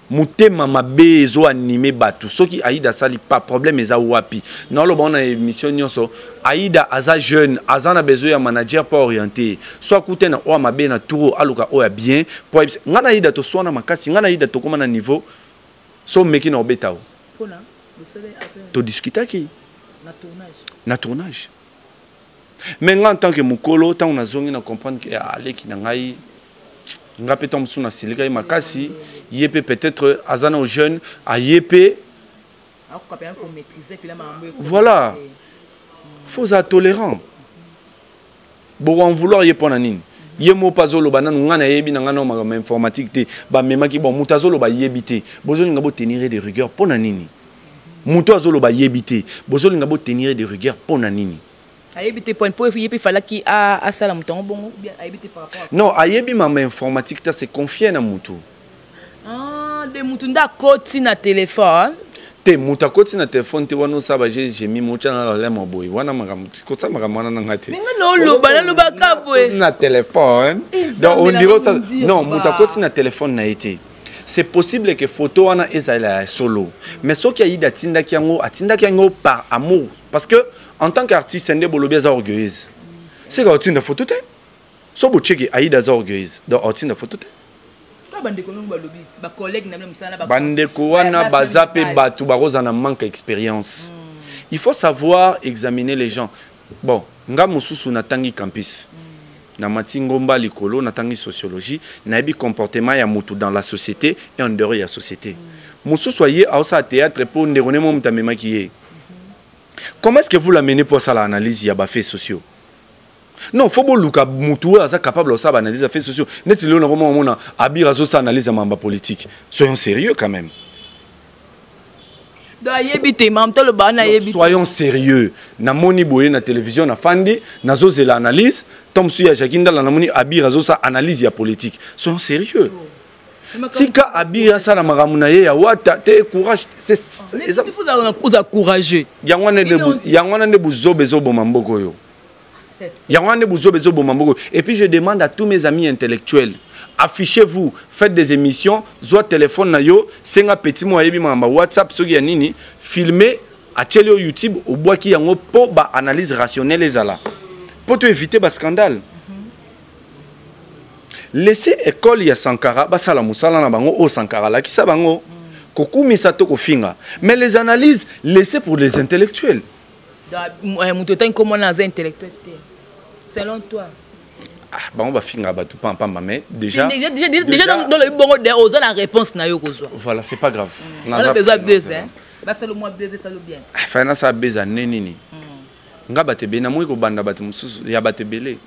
Motema mabe ezoanime bato. Soki Aïda asali pas problème, eza wapi? Naoloba wana émission nyonso, Aïda aza jeune, aza na besoin ya manager mpo orienté. So akute na oyo mabe na tour, aluka oyo ya bien po ayebisa. Ngai na Aïda toswana makasi. Ngai na Aïda tokóma na niveau so omeki na obeta o. Mpona bosala Todiskutaki. Na tournage? Na tournage. Mais nga en tant que mokolo, ntango nazongi na comprendre ke aleki na ngai, nga mpe ntango mosusu nasilika ye makasi, ye mpe peut-être aza na jeune, aye mpe. Akoka mpenza komaîtrise mpela makambo. Voilà. Faut ozala tolérant. Boko en vouloir ye mpo na nini? Ye mo mpe azoloba nanu ngai nayebi na ngai na makambo informatique te. Bamemaki bon, moto azoloba yebi te, bozolinga botenir de rigueur mpo na nini? Moto azoloba yebi te, bozolinga botenir de rigueur mpo na nini? Ayebi te point po ye mpe falaki asala moto yango bongo, bien ayebi te par rapport à Non, ayebi mama informatique te, se confie na motu. Ah, de motu nde akoti na telefone. Te, moto akoti na telefone te. Wana osala baje jemi motya na lolemo boye wana, makambo kosala makambo wana nanga te. Me nga naoloba, nalobaka boye. Na telefone. Eh, donc on Nzambe. dirait Na non, ba. moto akoti na telefone na ye te. C'est possible que photo wana ezala ya solo, mais soki Aïda atindaki yango, atindaki yango par amour, parce que en tant qu'artiste nde bolobi aza orgueilleuse, c'est que otinda photo te. So bocheki, Aïda aza orgueilleuse, donc otinda photo te. Kaka bandeko ndongo balobi ti bacollègue na bino mosala. Bandeko wana baza mpe bato bakozala na manque ya expérience. Il faut savoir examiner les gens. Bon, nga mosusu natangi campus, namati ngomba likolo, natangi sociologie, nayebi comportement ya motu dans la société et en dehors ya société. Mosusu aye aosala théâtre mpo ndeko ne mo moto amemaki ye. Comment est-ce que vous l'amenez pour asala analyse ya bafaits sociaux? Non, faut boluka mutu oyo aza capable osala baanalyse ya faits sociaux. Neti lelo nakoma omona Abir azosala analyse ya mamba politique. Soyons sérieux quand même. Donc ayebi te makambo toloba wana, ayebi. Soyons sérieux. Namoni boye na télévision, nafandi, nazozela analyse to mosusu ya Jacki Ndala, namoni Abir azosala analyse ya politique. Soyons sérieux. Tika Abir asala makambo na ye ya wata te. Courage. Oza courageux. Yango wana nde buzoba ezoboma mboka oyo. Yango wana nde buzoba ezoboma mboka. Et puis je demande à tous mes amis intellectuels, affichez-vous, faites des émissions. Zwa téléphone na yo, senga petit mo ayebi makambo WhatsApp, soki ya nini, filmer, atieli yo YouTube, obwaki yango mpo baanalyse rationnelle ezala, mpo to éviter bascandale. Laissez école ya Sankara basala mosala na bango oyo Sankara alakisa bango, kokumisa to kofinga. Mais les analyses, laissez pour les intellectuels. Moto otangi komona aza intellectuel te selon toi? Ah, bango bafinga bato pampamba, mais déjà Déjà nolobi bongo de oza na réponse na yo kozwa. Voilà, c'est pas grave. Wana besoin buzz, basala mwa buzz, esalo bien. Fai nasala buzz ane nini? Nga bato ebele namoni kobanda bato mosusu ya bato ebele,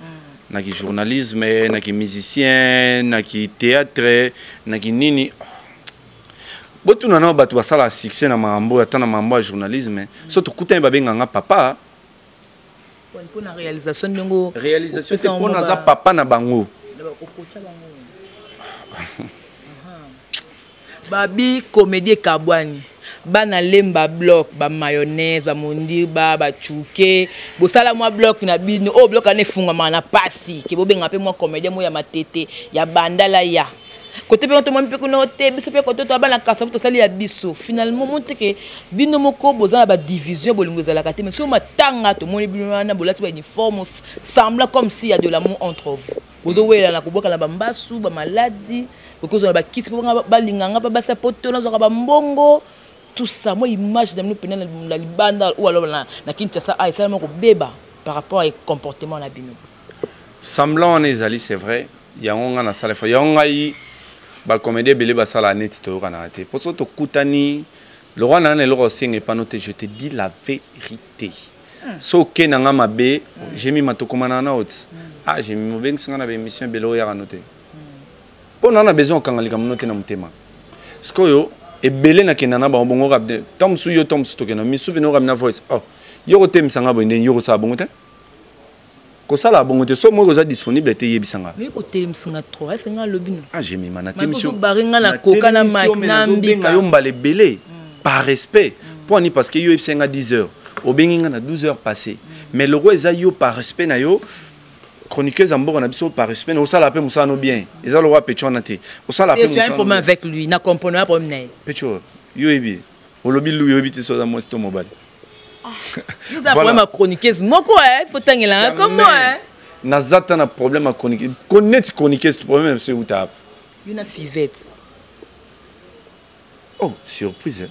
naki journalisme, naki musicien, naki théâtre, naki nini. Botuna nao bato basalaka succès na makambo, ata na makambo ya journalisme. So tokutani, babenganga papa. Mpona réalisation ndenge Réalisation te, mpona aza papa na bango. Okotya bango babi comédie ekabwani, bana lemba bloc, bamayonnaise, bamondirba, bacuke, bosala mwa bloc na bino oyo. Bloc wana efungwamaka na pasi ke bobenga mpe mwa comédien mo ya matete ya bandala ya kote mpe tomoni mpe kuna te. Biso mpe kote to bana Kasavu tosali ya biso. Finalement mo teke bino moko boza na badivision, bolingo ezalaka te. Mais soki matanga tomoni bino wana bolati bauniforme, semblant comme s'il y a de l'amour entre vous, bozowela na kobwaka na bambasu bamaladi, bokozwa na bakisi mpo balinganga mpe basa poto nazwaka bambongo. Tout ça, moi, image na bino pena na libanda ou alors na Kinshasa, ah, esalama kobeba par rapport à comportement na bino. Semblant wana ezali, c'est vrai. Yango nga nasala effort. Yango ngai, bacomédien ebele basala neti toyokanaka te. Mpo so tokutani, le roi na na eloko osenga epano te, je te dis la vérité. So oke na nga mabe, Jemima, tokomana na oti. Ah, Jemima, obengisi nga na baémission ebele, oyaka no te. Mpo na besoin okanga likambo no te na motema. Sikoyo ebele nakenda na bango bongo rabde ntango mosusu yo, ntango mosusu tokenda misu pene okabi na voice. Oh, yo kotemisa nga boye, ndenge yo kosala bongo te, kosala bongo te. So moko oza disponible te, yebisa nga. Mais kotelemisa nga trop, ese nga alobi no. Ah, Jemima, natelemisi yo. Bare nga na koka na mike na mbika. Yo mbala ebele par respect. Mpo ani? Parce que yo oyebisa nga 10 heures, obengi nga na 12 heures passé. Mais le roi eza yo, par respect na yo, chroniqueuse ya mboka na biso, par respect na osala mpe mosala no bien. Eza lokwa pecho wana te, osala mpe. Tu as un problème avec lui, na comprendre problème na ye. Pecho, yo oyebi, olobi lu oyebi te so aza mwasi to mobali. Yo oza problème ya chroniqueuse moko, faut tangelanga comment, eh? Naza ta na problème ya chroniqueuse neti chroniqueuse. Problème na biso euta apa? Yo na Fivette. Oh, surprise, eh?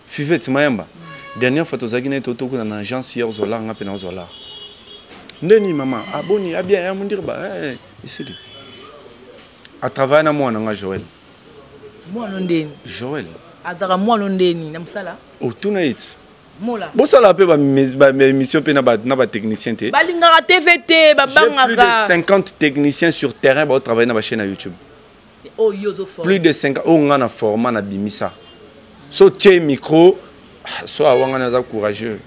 Fivette Mayamba, dernière fois tozalaki na ye, totokuna na agence, ye ozwa nga mpe na ozwa ndeni mama aboni abien ya Mundirba, esili atravaille na mwana nga Joël. Mwana ndeni? Joël. Azalaka mwana ndeni na mosala? Otuna ye ti. Mola. Bosala mpe baémission mpe na batechnicien te. Balingaka TV te, babangaka. Plus de 50 techniciens sur terrain baotravaille na bachaîne ya YouTube. Oyo ozoforme? Plus de 5 oyo nga na format na bimisa. So tie micro, so awanga, naza courageux.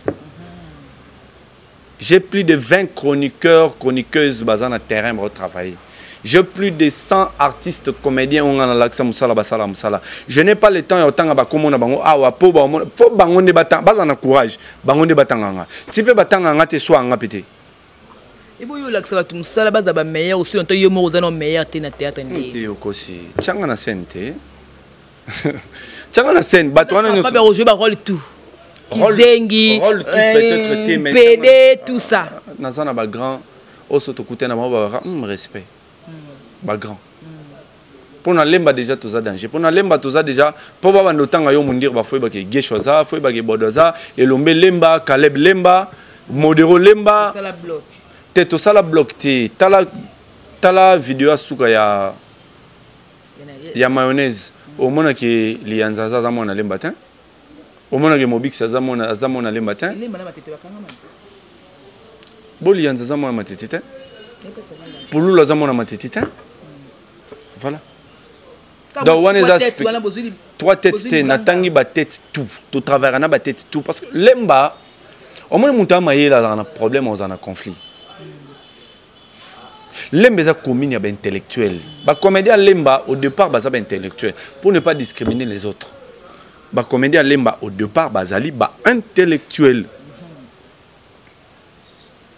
J'ai plus de 20 chroniqueurs, chroniqueuses baza na terrain baotravailler. J'ai plus de 100 artistes comédiens oyo nga nalakisa mosala, basala mosala. Je n'ai pas le temps ya kotanga bakombo na bango awa, po po bango nde baza na courage, bango nde batanga nga ti mpe batanga nga te, so anga mpe te. Eboyo olakisa bato mosala, baza bameilleur aussi nto yo moko oza na meilleur te na théâtre nde. Te, okosi. Tianga na scène te, tianga na scène bato wana nyonso. Bajouer barôle tout, kizengi, rôle tout peut-être te, mais PD, tout ça. Naza na bagrand oyo so tokutani na bango, babaka respect bagrand. Mpo na Lemba déjà toza danger, mpo na Lemba toza déjà, mpo babanda otanga yo Mundir, bafo oyebake Gesho aza, fo oyebake Bodo aza, Elombe Lemba, Caleb Lemba, Modero Lemba. Osala bloc. Te, tosala bloc te. Tala, tala video ya suka ya mayonnaise, omonaki Liyanza aza mwana Lemba te, omonaki Mobikisi aza mwana Lemba te. Lemba na Matete bakangama. Bo Liyanza aza mwana Matete te, Pululu aza mwana Matete te. Voilà, donc wana eza trois têtes te. Natangi batête tout, totravaillera na batête tout, parce que Lemba, omoni moto ya mayele azalaka na problème, ozala na conflit. Lemba eza commune ya baintellectuel. Bacomédien ya Lemba au départ baza baintellectuel, pour ne pas discriminer les autres. Bacomédien ya Lemba au départ bazali baintellectuel.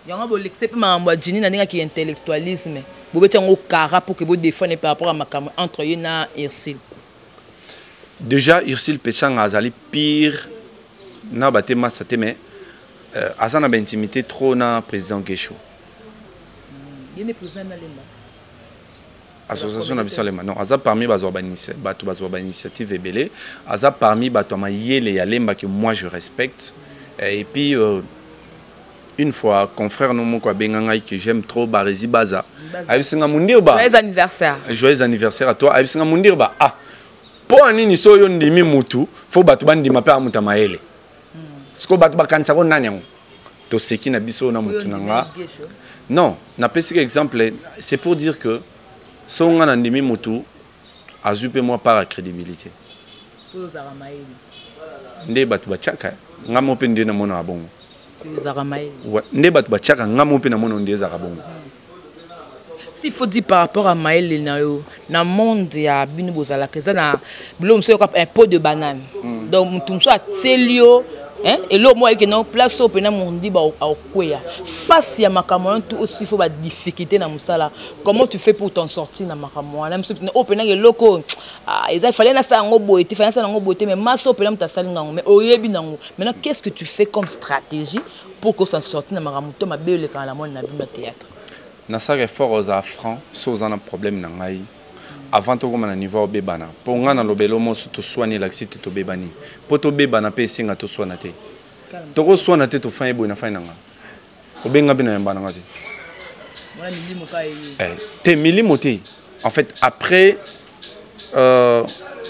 Yango bolekise mpe makambo ya jini na ndenge aki intellectualisme, bobeti yango kara pour que bodefendre par rapport à makambo entre ye na Ursile. Déjà Ursile Pechanga azali pire na bate masa te, mais aza na baintimité trop na président Gesho. Ye nde président na Lemba? Association na biso Lemba, non, aza parmi bazwa bato bazwa bainitiative ebele, aza parmi bato ya mayele ya Lemba que moi je respecte. Et puis une fois, confrère no moko abenga ngai que j'aime trop, Barezi Baza, ayebisinga: "Mundirba." Joyeux anniversaire. Joyeux anniversaire à toi. Ayebisinga: "Mundirba, ah, mpo ya nini so oyo ndimi mutu, fo bato bandima mpe amuta mayele? Sikoyo bato bakanisako nani yango?" Toseki na biso na mutu na nga. Non, napesika exemple, c'est pour dire que so nga na ndimi mutu, azwi mpe mwa part ya crédibilité. Oyo ozalaka mayele. Nde bato batiaka nga mo mpe nde namonaka bongo. Oyo ozalaka mayele. Ouais, nde bato batiaka nga mo mpe namona nde ezalaka bongo. S'il faut dire par rapport à mayele na yo na monde ya bino, bozalaka eza na biloko mosusu yoka un pot de banane. Donc motu mosusu atieli yo, eloko moko ayeke no place oyo mpena Mondiba akweya face ya makambo wana tout aussi. Faut badifficulté na mosala, comment tu fais pour t'en sortir na makambo wana mosusu oyo mpenaka eloko oyo eza fallait nasala yango boye te, fallait nasala yango boye te, mais masi oyo mpena moto asali ngango, mais oyebi nango. Maintenant, qu'est-ce que tu fais comme stratégie pour que s'en sortir na makambo to mabe olekaka na monde na bino ya théâtre? Nasalaka effort ozala franc. So oza na problème na ngai, Avant tokóma na niveau ya obebana, mpo ngai nalobela moso toswani elakisi te tobebani. Mpo tobebana mpe esenga toswana te. Tokoswana te, tofai boye na fai na nga, obenga mpe na yamba na nga te. Eh, te milimo te. En fait, après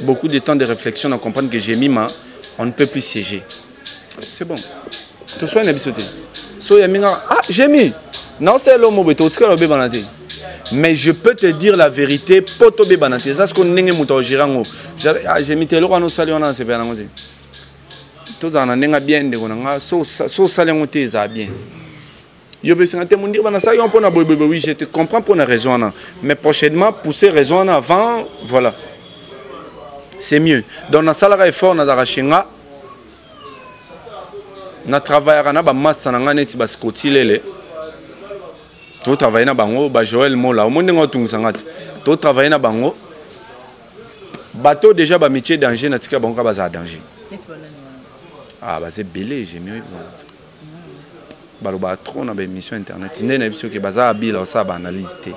beaucoup de temps de réflexion, on comprendre que Jemima, on ne peut plus siéger, c'est bon, toswani na biso te. So oyambi nga, ah Jemi, naosala omo boye, tokotikala obebana te. Mais je peux te dire la vérité, po tobebana te, eza siko ndenge moto aogérer yango. Ah, Jemi te, eloko wana osali wana, nasepela nango te. Tozala na ndenge bien, ndeko na nga. So osali yango te, ezala bien. Yo mpe te, mondire banasali yango mpona boyeboye. Oui, je te comprends mpona raison wana, mais prochainement, pousser raison wana avant, voilà, c'est mieux. Donc nasalaka effort, nazalaka chez nga, na travaillaka na bamasta na ngai neti bascoti lele, totravaille na bango, bajoel Mola, omoni ndenge otungisa nga ti totravaille na bango. Bato déjà bamitié danger, natika bango kaka bazala danger. Ah, baza ebele, j'aime balobaka trop na baémission internet nde nayebi soki baza habile osala baanalyse te.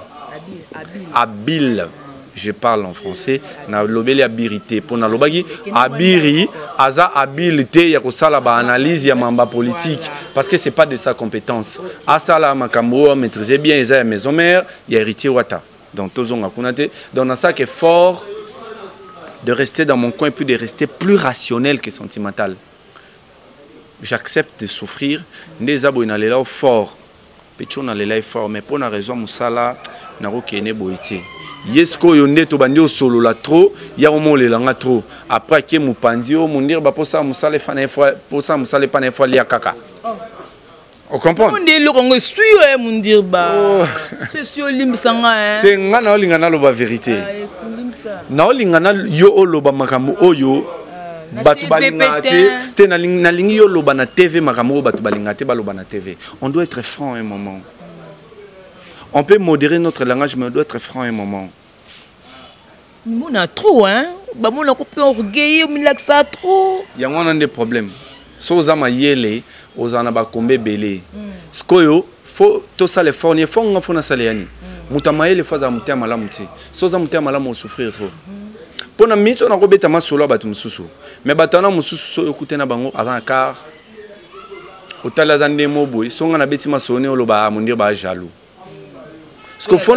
Habile, je parle en français, nalobeli abiri te, mpo nalobaki abiri aza habile te ya kosala baanalyse ya mamba politique, parce que c'est pas de sa compétence. Asala makambo oyo maîtriser bien, eza ya maison mère ya Héritier Wata. Donc tozonga kuna te. Donc nasalaka effort de rester dans mon coin, puis de rester plus rationnel que sentimental. J'accepte de souffrir nde eza boye. Nalela fort petio, nalela ye fort, mais mpo na raison mosala nakokende boye te. Ye sikoyo nde tobandi osolola trop, ya omolelanga trop. Après ake mopanzi oyo mondire baposala mosala efa na ye, posala mosala epa na ye, fo alia kaka, ocomprendre? Nde eloko yango esui yo ye mondirba, so esui, olimbisa nga. Te, nga naolinga naloba vérité. Naolinga na yo oloba makambo oyo bato balingaka te. Te, nalingi yo oloba na TV makambo oyo bato balingaka te baloba na TV. On doit être franc un moment. On peut modérer notre langage, mais on doit être franc un moment. Mona trop, hein, bamonako mpe orgueil, omilakisa trop. Yango wana nde problème. So oza mayele, ozala na bakombe ebele. Sikoyo fo tosala effort ni effort, nga fo nasala yani. Moto ya mayele fo azala motema malamu te. So oza motema malamu, osouffrir trop. Mpo na miniti oyo nakobeta masolo ya bato mosusu, mais bato wana mosusu, soki okute na bango, aza na car, otali aza nde mo boye. So nga nabeti masolo ne, oloba mondire baa jaloux, parce que fo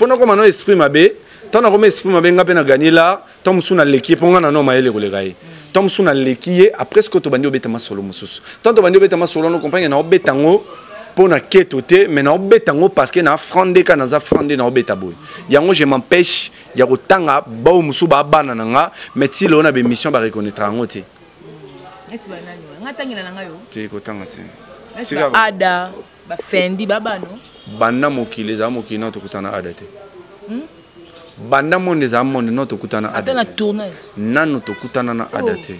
nakoma no esprit mabe. Ntango nakoma esprit mabe, nga mpe na gagné la. Ntango mosusu naleki ye, mpo nga nano mayele koleka ye. Ntango mosusu naleki ye, après sikoyo tobandi obeta masolo mosusu. Ntango tobandi obeta masolo wana, comprendre, naobeta yango mpo na keto te, mais naobeta yango parce que na franc nde kaka naza franc nde naobeta boye. Yango je m'empêche ya kotanga bao mosusu baa bana na nga, mais ti lelo na bémission bareconnaître yango te. Te, kotanga te. Ada bafendi babano. Banda mokili ezala mokili, nao tokutana ada te. Banda monde ezala monde, nao tokutana ada na tournage. Nano tokutana na ada te.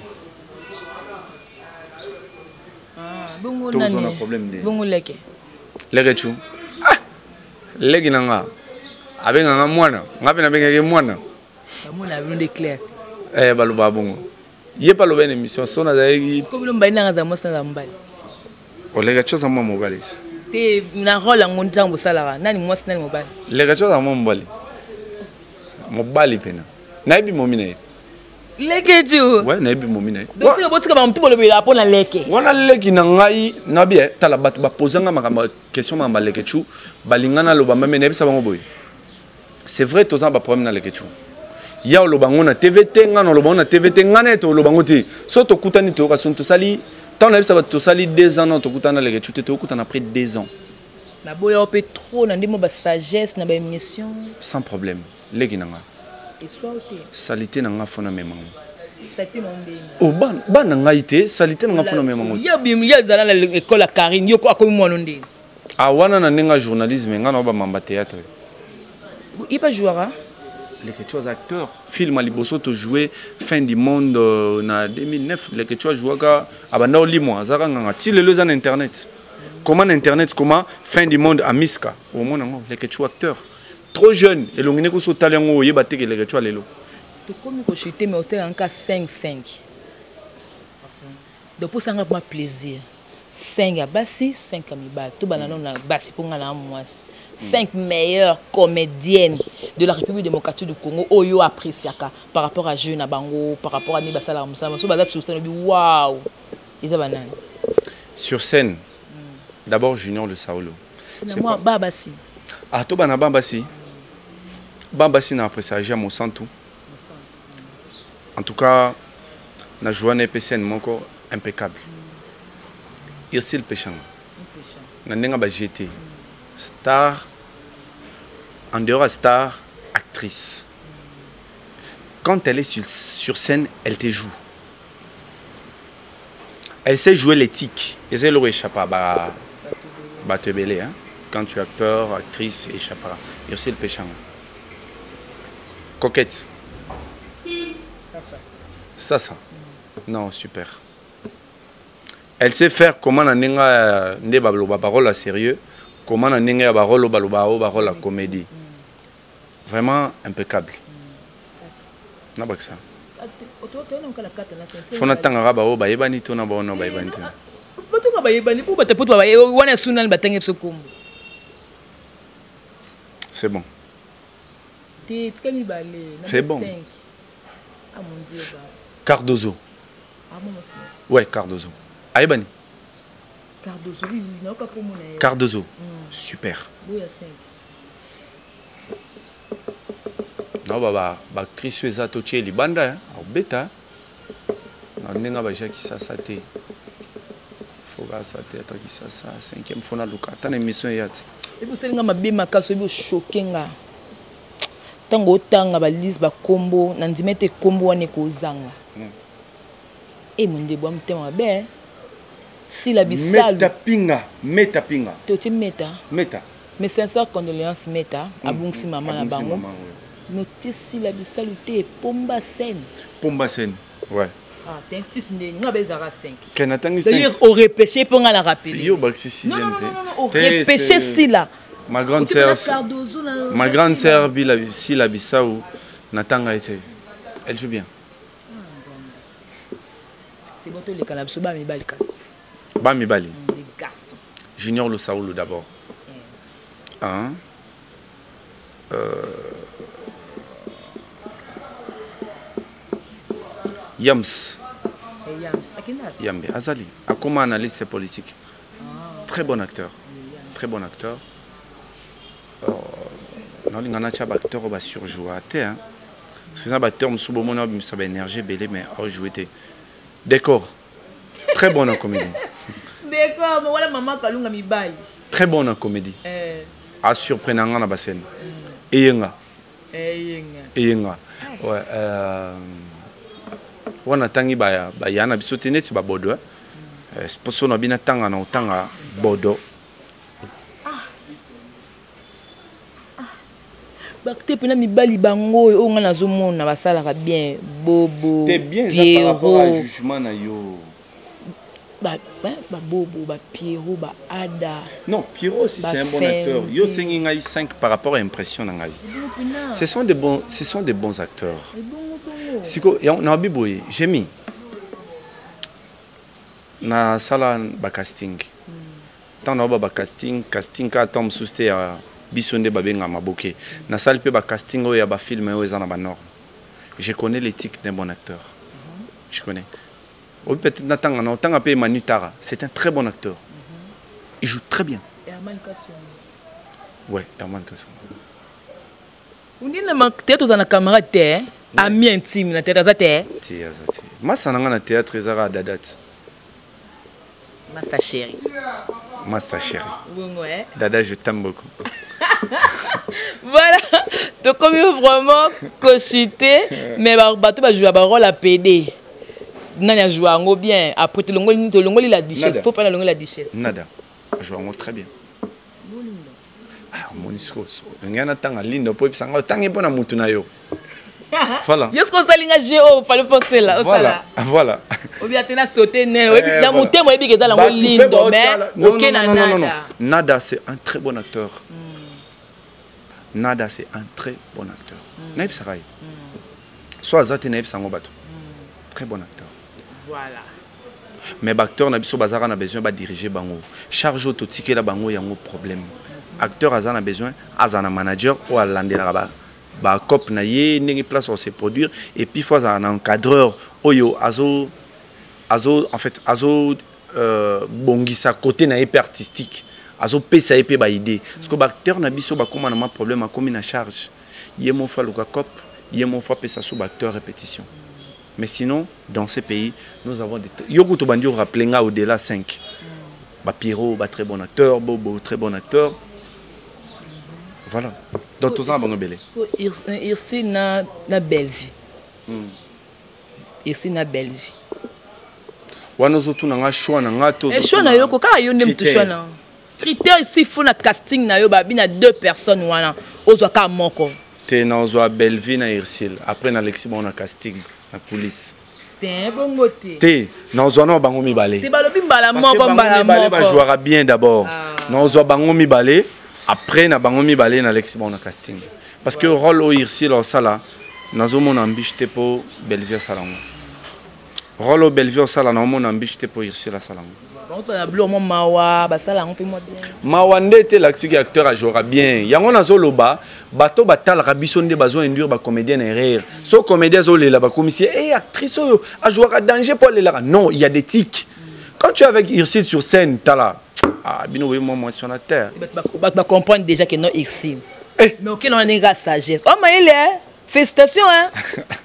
Bongo nani? Bongo leke? Leke chu, ah, leki na nga abenganga mwana, nga mpe nabengaki mwana. Bamona bino nde clair. Eh, balobaka bongo. Ye mpe aloba na émission so nazalaki. Siko bino mobali nanga aza mwasi, naza mobali. Oleka ti oza mwa mobali. Te, na rôle yango ntango bosalaka, nani mwasi, nani mobali? Leka ti oza mwa mobali, mobali mpena nayebi momi na ye. Leke tu. Ouais, nayebi momi na ye. Donc sika botika bamutu bolobelaka mpo na leke. Wana leki na ngai nabi. Tala, bato bapozanga makambo, question makambo ya leke chu, balinga naloba meme, nayebisa bango boye: c'est vrai, toza na baproblème na leke chu. Ya oloba ngo na TV te, ngai na oloba ngo na TV te, ngai na ye toloba ngo te. So tokutani, toyoka soni. Tosali ntango nayebisa bato, tosali 2 ans nano tokutana na leke chu te. Tokutana après 2 ans. Naboya mpe trop na ndemo basagesse na baémission. Sans problème, leki na nga. Eswa te. Salité na nga, fo na mema ngo. Salité na ndenge? Oh, bana ngai te, salité na nga, fo na mema ngo. Ye azala na école ya Karine, yo akomi mwana ndenge? Ah, wana na ndenge ya journalisme, nga na bamamba théâtre. Ye pa jouera? Leke aza acteur. Film ya liboso tojoue, Fin du monde, na 2009. Leke ajouaka, abanda olimwa, azalaka nganga. Ti lelo eza na internet. Comment na internet, comment Fin du monde amiska, omona yango. Leke acteur, trop jeune, elongi nde koso otali yango, oyeba te ke Leke lelo. Tokomi kochute, mais otelanga 5 5, donc posanga ma plaisir. 5 ya basi, 5 ya mibali. Tobanda nano na basi mpo nga na mwasi. 5 meilleures comédiennes de la République démocratique du Congo oyo appréciaka par rapport à jeu na bango, par rapport à nini basalaka mosala. So baza sur scène obi waouh. Eza banani? Sur scène. D'abord Junior Le Saolo. Na moi ba basi. Ah to bana ba basi. Ba basi na apprécier ja Mosantu. En tout cas na joué na scène moko impeccable. Irsil Pechanga. Na ndenga ba GT. Star en dehors à star actrice. Quand elle est sur scène, elle te joue. Elle sait jouer l'éthique. Et c'est leur échappe à Batebele, hein. Quand tu es acteur, actrice, échappera. Irsil Pechanga. Coquette. Ça, ça. Non, super. Elle sait faire comment na ninga nde baloba parole à sérieux, comment na ninga ba rôle baloba o ba rôle à comédie. Vraiment impeccable. Na baksa. Fona tanga ba o ba yebani to na ba ono ba yebani te. Batuka ba yebani po bata poto ba wana sunani batanga biso kombo. C'est bon. Te tika mibale na C'est bon. 5. Ah mon Dieu ba. Cardozo. Ah bon aussi. Ouais, Cardozo. Ayebani. Cardozo, oui, oui, naoka kombo na ye. Cardozo. Super. Boya 5. Non, ba ba ba actrice eza to tie libanda hein, obeta. Na ndenga ba jaki sasa te. Faut ba sa te ata ki sasa 5e fois na luka ta na émission ya ti. Et vous selinga mabe makaso bi choquer nga. Tango otanga ba liste ba kombo na ndimete kombo wane kozanga. E monde bo mtema mabe. Sila bisalu. Meta pinga, meta pinga. Toti meta. Meta. Mes sincères condoléances meta, abungsi mama na Abungsi bango. mama, ouais. Note sila bisalu te pomba scène. Pomba scène. Ouais. Ah, t'es 6 né, nga bezara 5. Ken atangi C'est-à-dire 5. au repêché pour nga la rappeler. Yo baxi 6e Non, non, te. non, non, non, au Te, repêché c'est sila. Ma grande Otipe na sœur, Cardozo, na ma grande Sila. sœur Bila Sila Bissau natanga été. Elle joue bien. C'est bon to le kana biso ba mibali kasi. Ba mibali. Les garçons. Junior Le Saoulou d'abord. Hein? Yams. Eh, Yams. Akina. Yambe Azali. Akoma analyste politique. Ah. Très bon acteur. Très bon acteur. Nalinga na tia ba acteur ba surjouer te hein. Parce que ça ba acteur musu bomona bimisa ba énergie belé mais a jouer te. Décor. Très bon en comédie. Décor, mais voilà maman Kalunga mibali. Très bon en comédie. A surprenant na ba scène. Eyenga. Eyenga. Eyenga. Ouais, wana tangi ba ba yana biso te neti ba bodo, hein. Poso na bina tanga na otanga bodo. Bakte pena mibali bango oyo nga nazomona basalaka bien bobo T'es bien ça par rapport à Pierrot. jugement na yo. Ba, ba, ba bobo, ba Pierrot, ba Ada. Non, Pierrot aussi, Ba c'est un bon Fendi. acteur. Yo sengi ngai 5 par rapport à impression na ngai. Ebongo pena. Ce sont des bons, ce sont des bons acteurs. Ebongo bongo. Siko ya na biboye, j'ai mis na sala ba casting. Tant na ba ba casting, casting ka tom souste ya biso nde babenga maboke. Na salle pe ba casting oyo ya ba film oyo eza na ba norme. Je connais l'éthique d'un bon acteur. Je connais. Ou peut-être natanga na otanga pe Manu Tara, c'est un très bon acteur. Il joue très bien. Herman Kassongo. Ouais, Herman Kassongo. Undi na ma théâtre oza na camarade te, hein? Ami intime na théâtre aza te, hein? Te, aza te. Masa na nga na théâtre ezaka dada te. Masa chérie. Masa chérie. Bongo, hein? Dada, je t'aime beaucoup. Voilà, donc comme vraiment consulté, mais ba bato ba jouer ba rôle à PD. Nani a joué yango bien. Après te longoli, te longoli la duchesse. Nada. Faut pas la longoli la duchesse. Nada. A joué yango très bien. Ah, omoni siko, siko. Nga na tanga lindo po epesa nga otangi mpo na mutu na yo. Voilà. Yo siko osali nga GO, fallait penser là, osala. Voilà, voilà. Obi atena sauter ne, oyebi, Eh, na voilà. motema oyebi ke eza nango Bato mpe lindo, mais baotala. Non, oke non, na non, non, non, non. Nada. Nada, c'est un très bon acteur. Nada, c'est un très bon acteur. Nayebisaka ye. Soit aza te, nayebisa yango bato. Très bon acteur. Voilà. Mais baacteur na biso bazalaka na besoin badirige bango. Charge oyo totikela bango yango problème. Acteur aza na besoin azala na manager oyo alandelaka bacope na ye ndenge place se produire, et puis faut azala na encadreur oyo azo azo en fait azo bongisa côté na ye mpe artistique, azopesa ye mpe baidée, parce que baacteur na biso bakóma na mwa problème, akomi na charge ye moko aluka cope, ye moko apesa so baacteur répétition. Mais sinon, dans ces pays, nous avons des yo kutu bandi rappeler nga au-delà 5 ba Pierrot, ba très bon acteur, Bobo, très bon acteur. Voilà, donc toza na bango ebele. Irsi na Bellevue, Irsi na Bellevue. Wana ozotuna nga choix na nga to? Choix na yo ko kaka, yo nde motu, choix na critère ici, faut na casting na yo, babi na deux personnes wana, ozwa kaka moko. Te, nazwa Bellevue na Ursile, après nalekisi bango na casting na coulisse. Te, bongo te. Te, nazwa na bango mibale. Te, balobi mbala moko, mbala moko. Bajouaka bien d'abord. Nazwa bango mibale, après na bango mibale nalekisi bango na casting, parce que rôle oyo Ursile osala, nazomona mbiche te mpo Bellevue asala yango. Rôle oyo Bellevue osala, naomona mbiche te mpo Ursile asala yango. Na biloko mwa mawa basala yango mpe mwa bien. Mawa nde te, elakisiki acteur ajouera bien. Yango nazoloba, bato batalaka biso nde bazo induire bacomédien na erreur. So comédien azolela, bakomisi e actrice oyo ajouaka danger mpo alelaka. Non, il y a des tics. Quand tu es avec Ursile sur scène, tala, ah, bino boye mwa mwasi wana te. Bato bacomprendre déjà que non, Ursile. Mais okende wana ndenge kaka sagesse o mayele, félicitation hein,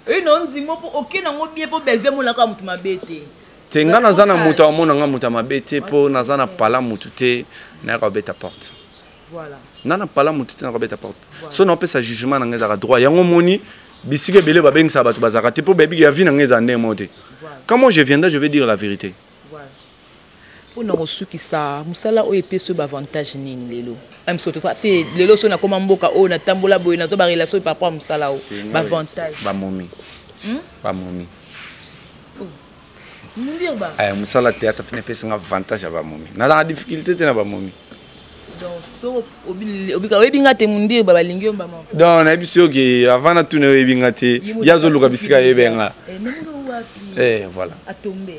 oyo na ondimo mpo okende yango bien, mpo Bellevue amonaka moto mabe te. Te, nga naza na moto amona nga moto ya mabe te, mpo naza na pala motu te nayaka kobeta porte. Nga na pala motu te, nayaka kobeta porte. So naopesa jugement na nga, ezalaka droit. Yango omoni bisika ebele babengisaka bato, bazalaka te, mpo bayebiki ya vie na nga eza ndenge moko te. Quand moi je viendrai, je vais dire la vérité. Mpona kosukisa, mosala oyo epesi oyo baavantage nini lelo? Te, lelo so nakóma mboka oyo, natambola boye, nazwa barelation par rapport ya mosala oyo, baavantage? Bamomi, bamomi. Mundirba. Mosala théâtre mpena epesinga avantage ya bamomi. Nazalaka difficulté te na bamomi. Donc so oyebi nga te, Mundirba, balingi yo mbama. Donc nayebi soki avant natuna, oyebi nga te, ye azoluka bisika ayebenga. Voilà. Atombe.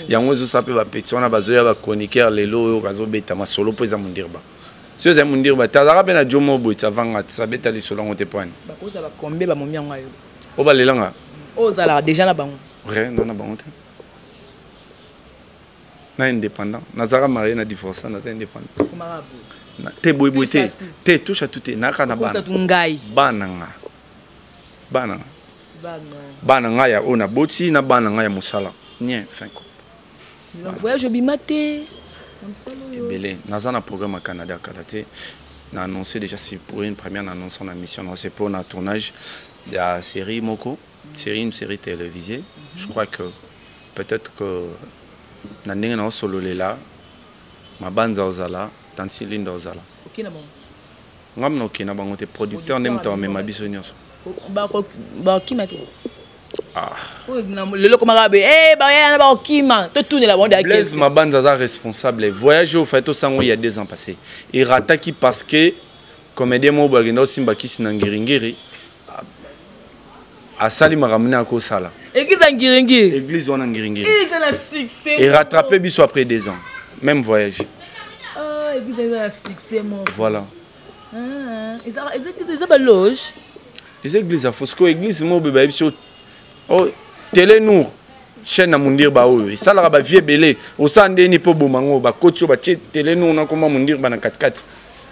Yango ezosala mpe bapeti wana bazoya, bachroniqueur lelo oyo bazobeta masolo mpo eza Mundirba. So ezali Mundirba te, azalaka mpe na jomo boye ti avanga ti abeta lisolo yango te poani. Bakozala bakombe bamomi yango ayo. Oyo balelanga. Oyo ozalaka déjà na bango. Vrai, nga na bango te, na indépendant. Nazalaka marié na divorce, naza indépendant te, boyeboye te, te touche à tout te, nayaka na bana. Ngai. Bana nga, bana nga, bana ngai ya oyo naboti na bana ngai ya mosala nie fin. Voyage obima te? Ebele. Naza na programme ya Canada kala te. Na annoncé déjà, c'est pour une première, na annoncé na mission, c'est pour na tournage ya série moko, série, une série télévisée. Je crois que peut-être que na ndenge naosololela mabanza ozala tanti Linda ozala ngam na okende na bango te. Producteur nde moto amema biso nyonso. Bakima te. Lelo komaka be bayana bakokima, totunela bango. Blaise Mabanza aza responsable. Voyage oyo fai tosango il y a 2 ans passé, erataki parce que comédien moko boye akenda osimba kisi na Ngiringiri, asali makambo nde akosala. Église ya Ngiringiri? Église wana Ngiringiri. Eza na succès. Erattrape biso après 2 ans, même voyage. Ah, église eza na succès moko. Voilà. Eza baloge. Eza église ya Fosco, église moko boye bayebi so oh, Télé Nour, chaîne na Mundirba oyo esalaka bavie ebele. Osala ndeni mpo boma ngo, bakoti oyo batie Télé Nour na komba Mundirba na katikati,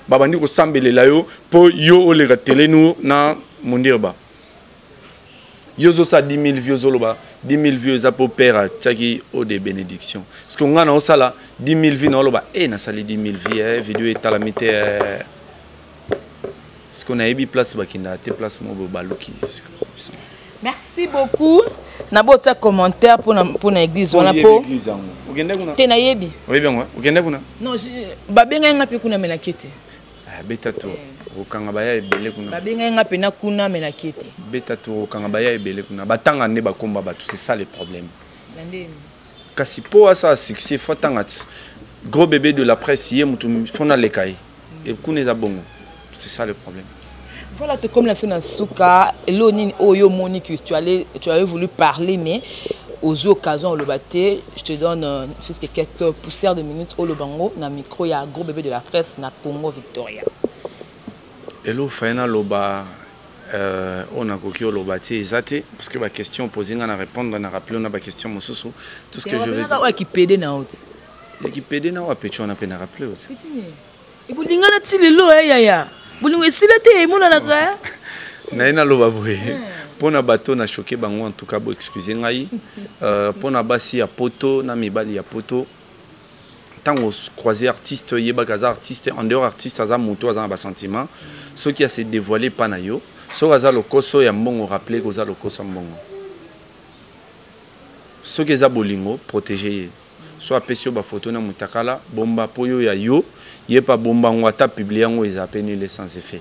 babandi kosambelela yo mpo yo oleka Télé Nour na Mundirba. Yo ozosala 10 000 vues, ozoloba 10 000 vues eza mpo père atiaki eau de bénédiction, parce que ngai naosala 10 000 vues, naoloba e nasali 10 000 vues, video etalami te, parce que nayebi place bakendaka te, place moko boye baluki. Merci beaucoup. Na bosa commentaire mpona église wana mpo te nayebi. Oyebi yango? Okende kuna? Non, babengai nga mpe kuna, me nakie te. Beta to okanga baya ebele kuna. Babengai nga mpena kuna, me nakie te. Beta to okanga baya ebele kuna, batanga nde bakomba bato, c'est ça le problème. Kasi mpo asala succès, fo atanga ti gros bébé de la presse, ye motu fo naleka ye kuna, eza bongo, c'est ça le problème. Voilà, tokomi na biso na suka. Elo nini oyo omoni que tu avais voulu parler, mais Ozwi occasion oloba te, je te donne puisque quelques poussières de minutes oloba ngo na micro ya gros bébé de la presse na Congo Victoria. Elo faye naloba oyo nakoki oloba te eza te, parce que baquestion opose nga na répondre, na rappele na baquestion mosusu. Tout ce que je vais oyo akipede na oti yakipede na oyo apeti wana mpe na rappele oti. Bolingana ti lelo yaya, bolingo esila te, emonanaka. Naye naloba boye mpo na bato na choqué bango, en tout cas bo excuse ngai, mpo na basi ya poto na mibali ya poto, ntango croisé artiste, oyebaka aza artiste. En dehors artiste, aza moto, aza na basentiment. Soki ase dévoile epa na yo, soki aza lokoso ya mbongo, rappele koza lokoso ya mbongo. Soki eza bolingo, protege ye. So apesi yo bafoto na motakala, bomba mpo yo ya yo ye mpe abomba yango. Ata publie yango, eza pe nul et sans effet.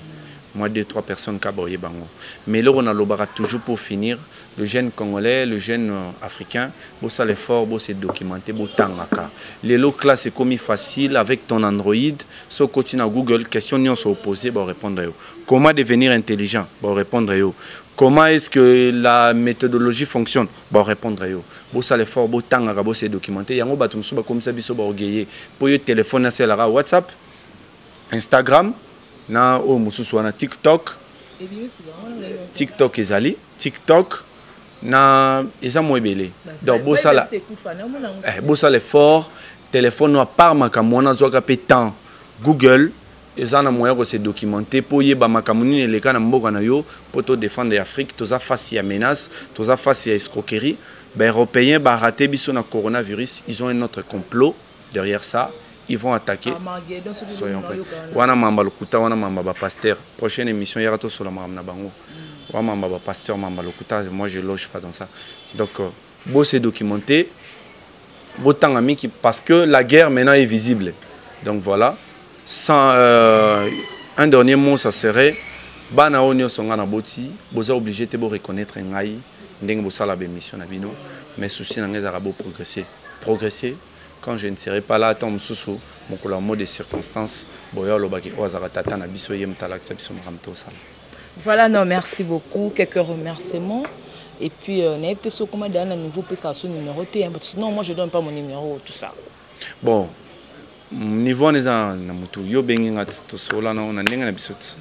Moi, deux trois personnes ka baoyeba yango. Mais eloko nalobaka toujours pour finir, le jeune Congolais, le jeune africain, bosala effort, bose documenter, botangaka. Lelo classe ekomi facile avec ton Android. So okoti na Google, question nyonso opose, baorépondre yo. Comment devenir intelligent, baorépondre yo. Comment est-ce que la méthodologie fonctionne, baorépondre yo. Bosala effort, botangaka, bose documenter. Yango bato mosusu bakomisa biso baorgueilleux, mpo yo telefone asalaka WhatsApp, Instagram na oyo mosusu wana TikTok. TikTok ezali TikTok na eza mo ebele. Donc bosala effort. Telefone no, apart makambo wana, azwaka mpe temps. Google eza na moyen kose documenter mpo oyeba makambo nini eleka na mboka na yo, mpo todefendre Afrique. Toza face ya menace, toza face ya escroquerie. Baeuropéen baraté biso na coronavirus, ils ont un autre complot derrière ça, ils vont attaquer. Soyons prêts. Wana mamba lokuta, wana mamba bapasteur. Prochaine émission yaka tosola makambo na bango. Wana mamba bapasteur, mamba lokuta, moi je loge pas dans ça. Donc bose documenter, botanga mingi, parce que la guerre maintenant est visible. Donc voilà. Sans un dernier mot, ça serait bana oyo nyonso nga na boti, boza obligé te bo reconnaître ngai ndenge bosala bémission na bino, mais souci na ngai ezalaka bo progresser, progresser. Quand je ne serai pas là, ntango mosusu mokolo ya mot de circonstance, boya olobaki oyo azalaka tata na biso, ye moto alakisa biso makambo tosala. Voilà, non, merci beaucoup. Quelques remerciements. Et puis, nayebi te soki okoma na niveau opesaka so numéro te, hein, parce que non, moi je donne pas mon numéro, tout ça. Bon, niveau wana eza na motu. Yo obengi nga, tosola na na ndenge na biso ti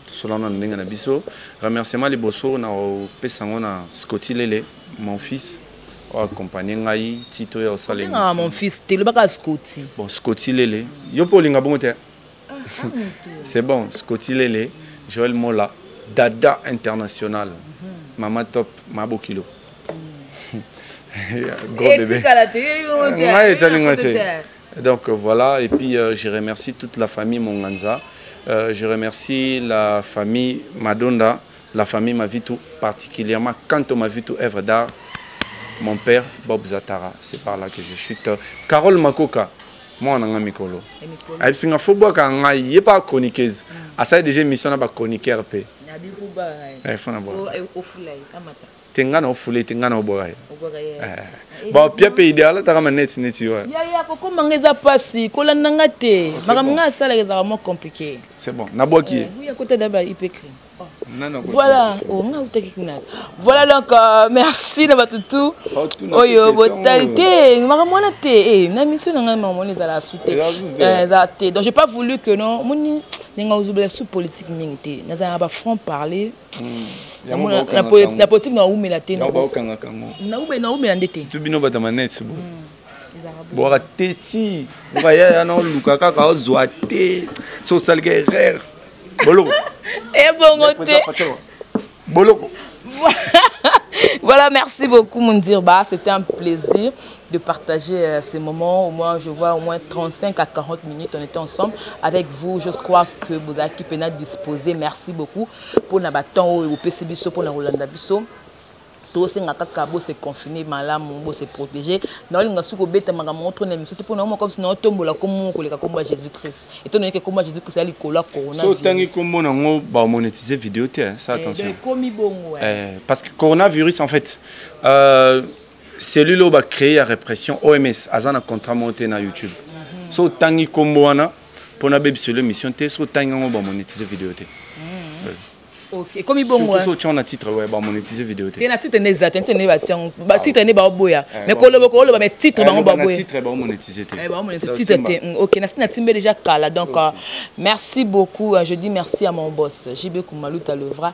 tosola na ndenge na biso. Remerciement liboso na opesa yango na Scoti Lele, mon fils, oyo accompagne ngai ti toya osala. Obengaka mon fils te, lobaka Scoti. Bon, Scoti Lele, yo mpe olinga bongo te, c'est bon. Scoti Lele, Joël Mola, Dada International, Mama Top, Mabokilo, gros bébé ngai etali ngai te. Donc voilà, et puis je remercie toute la famille Monganza, je remercie la famille Madonda, la famille Mavitu, particulièrement Kanto Mavitu œuvre d'art, mon père Bob Zatara. C'est par là que je chute. Carole Makoka, mwana nga mikolo ayebisi nga fo bwaka ngai, ye mpa chroniqueuse, asali déjà émission na bachroniqueur mpe. Fo na bwaka te, nga na ofule te, nga na obwaka ye. Bon, pia mpe idéal ataka ma neti neti yo. Yaya, kokomanga eza mpasi, kolanda nga te. Makambo nga asalaka ezalaka mwa compliqué. C'est bon, nabwaki ye. Oui, akota daba ipecri. Voilà, oh, nga utaki kuna. Voilà, donc merci na bato tu oyo botali te makambo wana te. Na mission na ngai, makambo wana ezala su te, ezala te. Donc j'ai pas voulu que non, omoni ndenge ozobela su politique mingi te, nazala na bafranc parler. Na politique naumela te, naumela nde te. Tu bino bato ya maneti bo bwaka te ti okayaya na oluka kaka ozwa te. So osalika erreur, boloko. Ebongo te. Boloko. Voilà, merci beaucoup Moundirba. C'était un plaisir de partager ces moments. Au moins, je vois au moins 35 à 40 minutes, on était ensemble avec vous. Je crois que vous avez qui disposé. Merci beaucoup pour na temps au PCBiso, pour na Rolanda Biso. Tosenga kaka bose confiner malamu, bose protéger. Naolinga soki obeta makambo moko na miso te, mpona moko biso naotombola kombo koleka kombo ya Jésus Christ, étant donné que kombo ya Jésus Christ ya likolo ya corona. So otangi kombo nango, bamonétiser vidéo te, ça, attention. Ekomi bongo. Parce que coronavirus, en fait, cellule oyo bacréé ya répression, OMS aza na contrat moko te na YouTube. So otangi kombo wana, mpona bebiselo émission te, so otangi yango, bamonétiser vidéo te. Ok, ekomi bongo. Surtout soki na titre, ouais, bamonétise vidéo te. Te, na titre nde eza te, titre nde batiango, batitre nde baoboya. Mais koloba, koloba, mais titre bango baboya. Titre bamonétise te. Bamonétise titre te. Ok, nasi natimbe déjà kala. Donc merci beaucoup. Je dis merci à mon boss JB Kumaluta, le vrai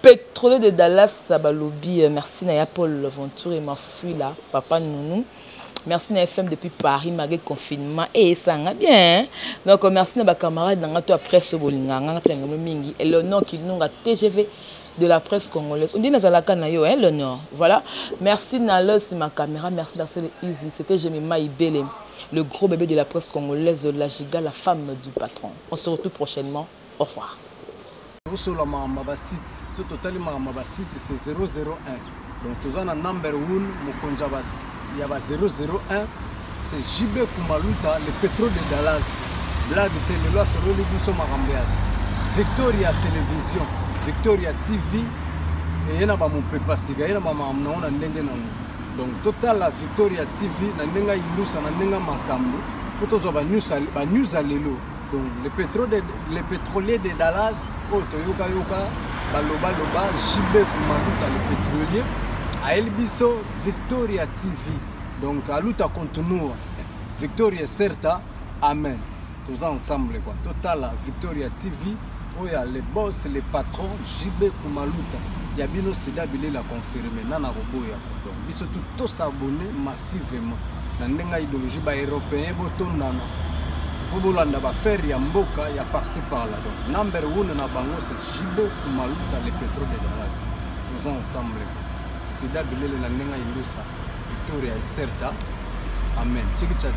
pétrolier de Dallas. Balobi merci na ya Paul Venture et Mafuila, papa Nounou. Merci na FM depuis Paris malgré confinement et ça va bien. Donc merci na ba camarade na nga to presse, bolinga nga pe nga mingi. Eleonore Kinunga, TGV de la presse congolaise. On dit nazalaka na yo, hein, l'honneur. Voilà. Merci na Los ma caméra, merci d'Arcel Easy. C'était Jemima Ibele, le gros bébé de la presse congolaise, la giga, la femme du patron. On se retrouve prochainement. Au revoir. Osola makambo ya basite, so totali makambo ya basite, c'est 001. Donc toza na number 1, mokonzi ya ba 001, c'est JB Kumaluta, le pétrole de Dallas. Blague te, lelo asololi biso makambo ya Victoria Télévision, Victoria TV. Eye na bamopepa sika, ye na bamakambo nango na ndenge nango. Donc totala Victoria TV na ndenge ayindusa, na ndenge makambo, mpo tozwa banews ya lelo. Donc le pétrolier de Dallas oyo toyokayoka, balobaloba, JB Kumaluta le pétrolier ayeli biso Victoria TV. Donc aluta continua, victoria certa, amen. Toza ensemble quoi. Totala Victoria TV oyo ya le boss, le patron JB Kumaluta ya bino, sida bilela confirme nana koboya. Donc biso tu tos'abonner massivement na ndenge ya idéologie. Baeuropéen botondana mpo bolanda baaffaire ya mboka ya par-ci par-là. Donc number one na bango, c'est JB Kumaluta, le pétrole de Dallas. Toza ensemble, sida bilele na ndenge ya indusa, victoria ecerta, amen. Chikicha.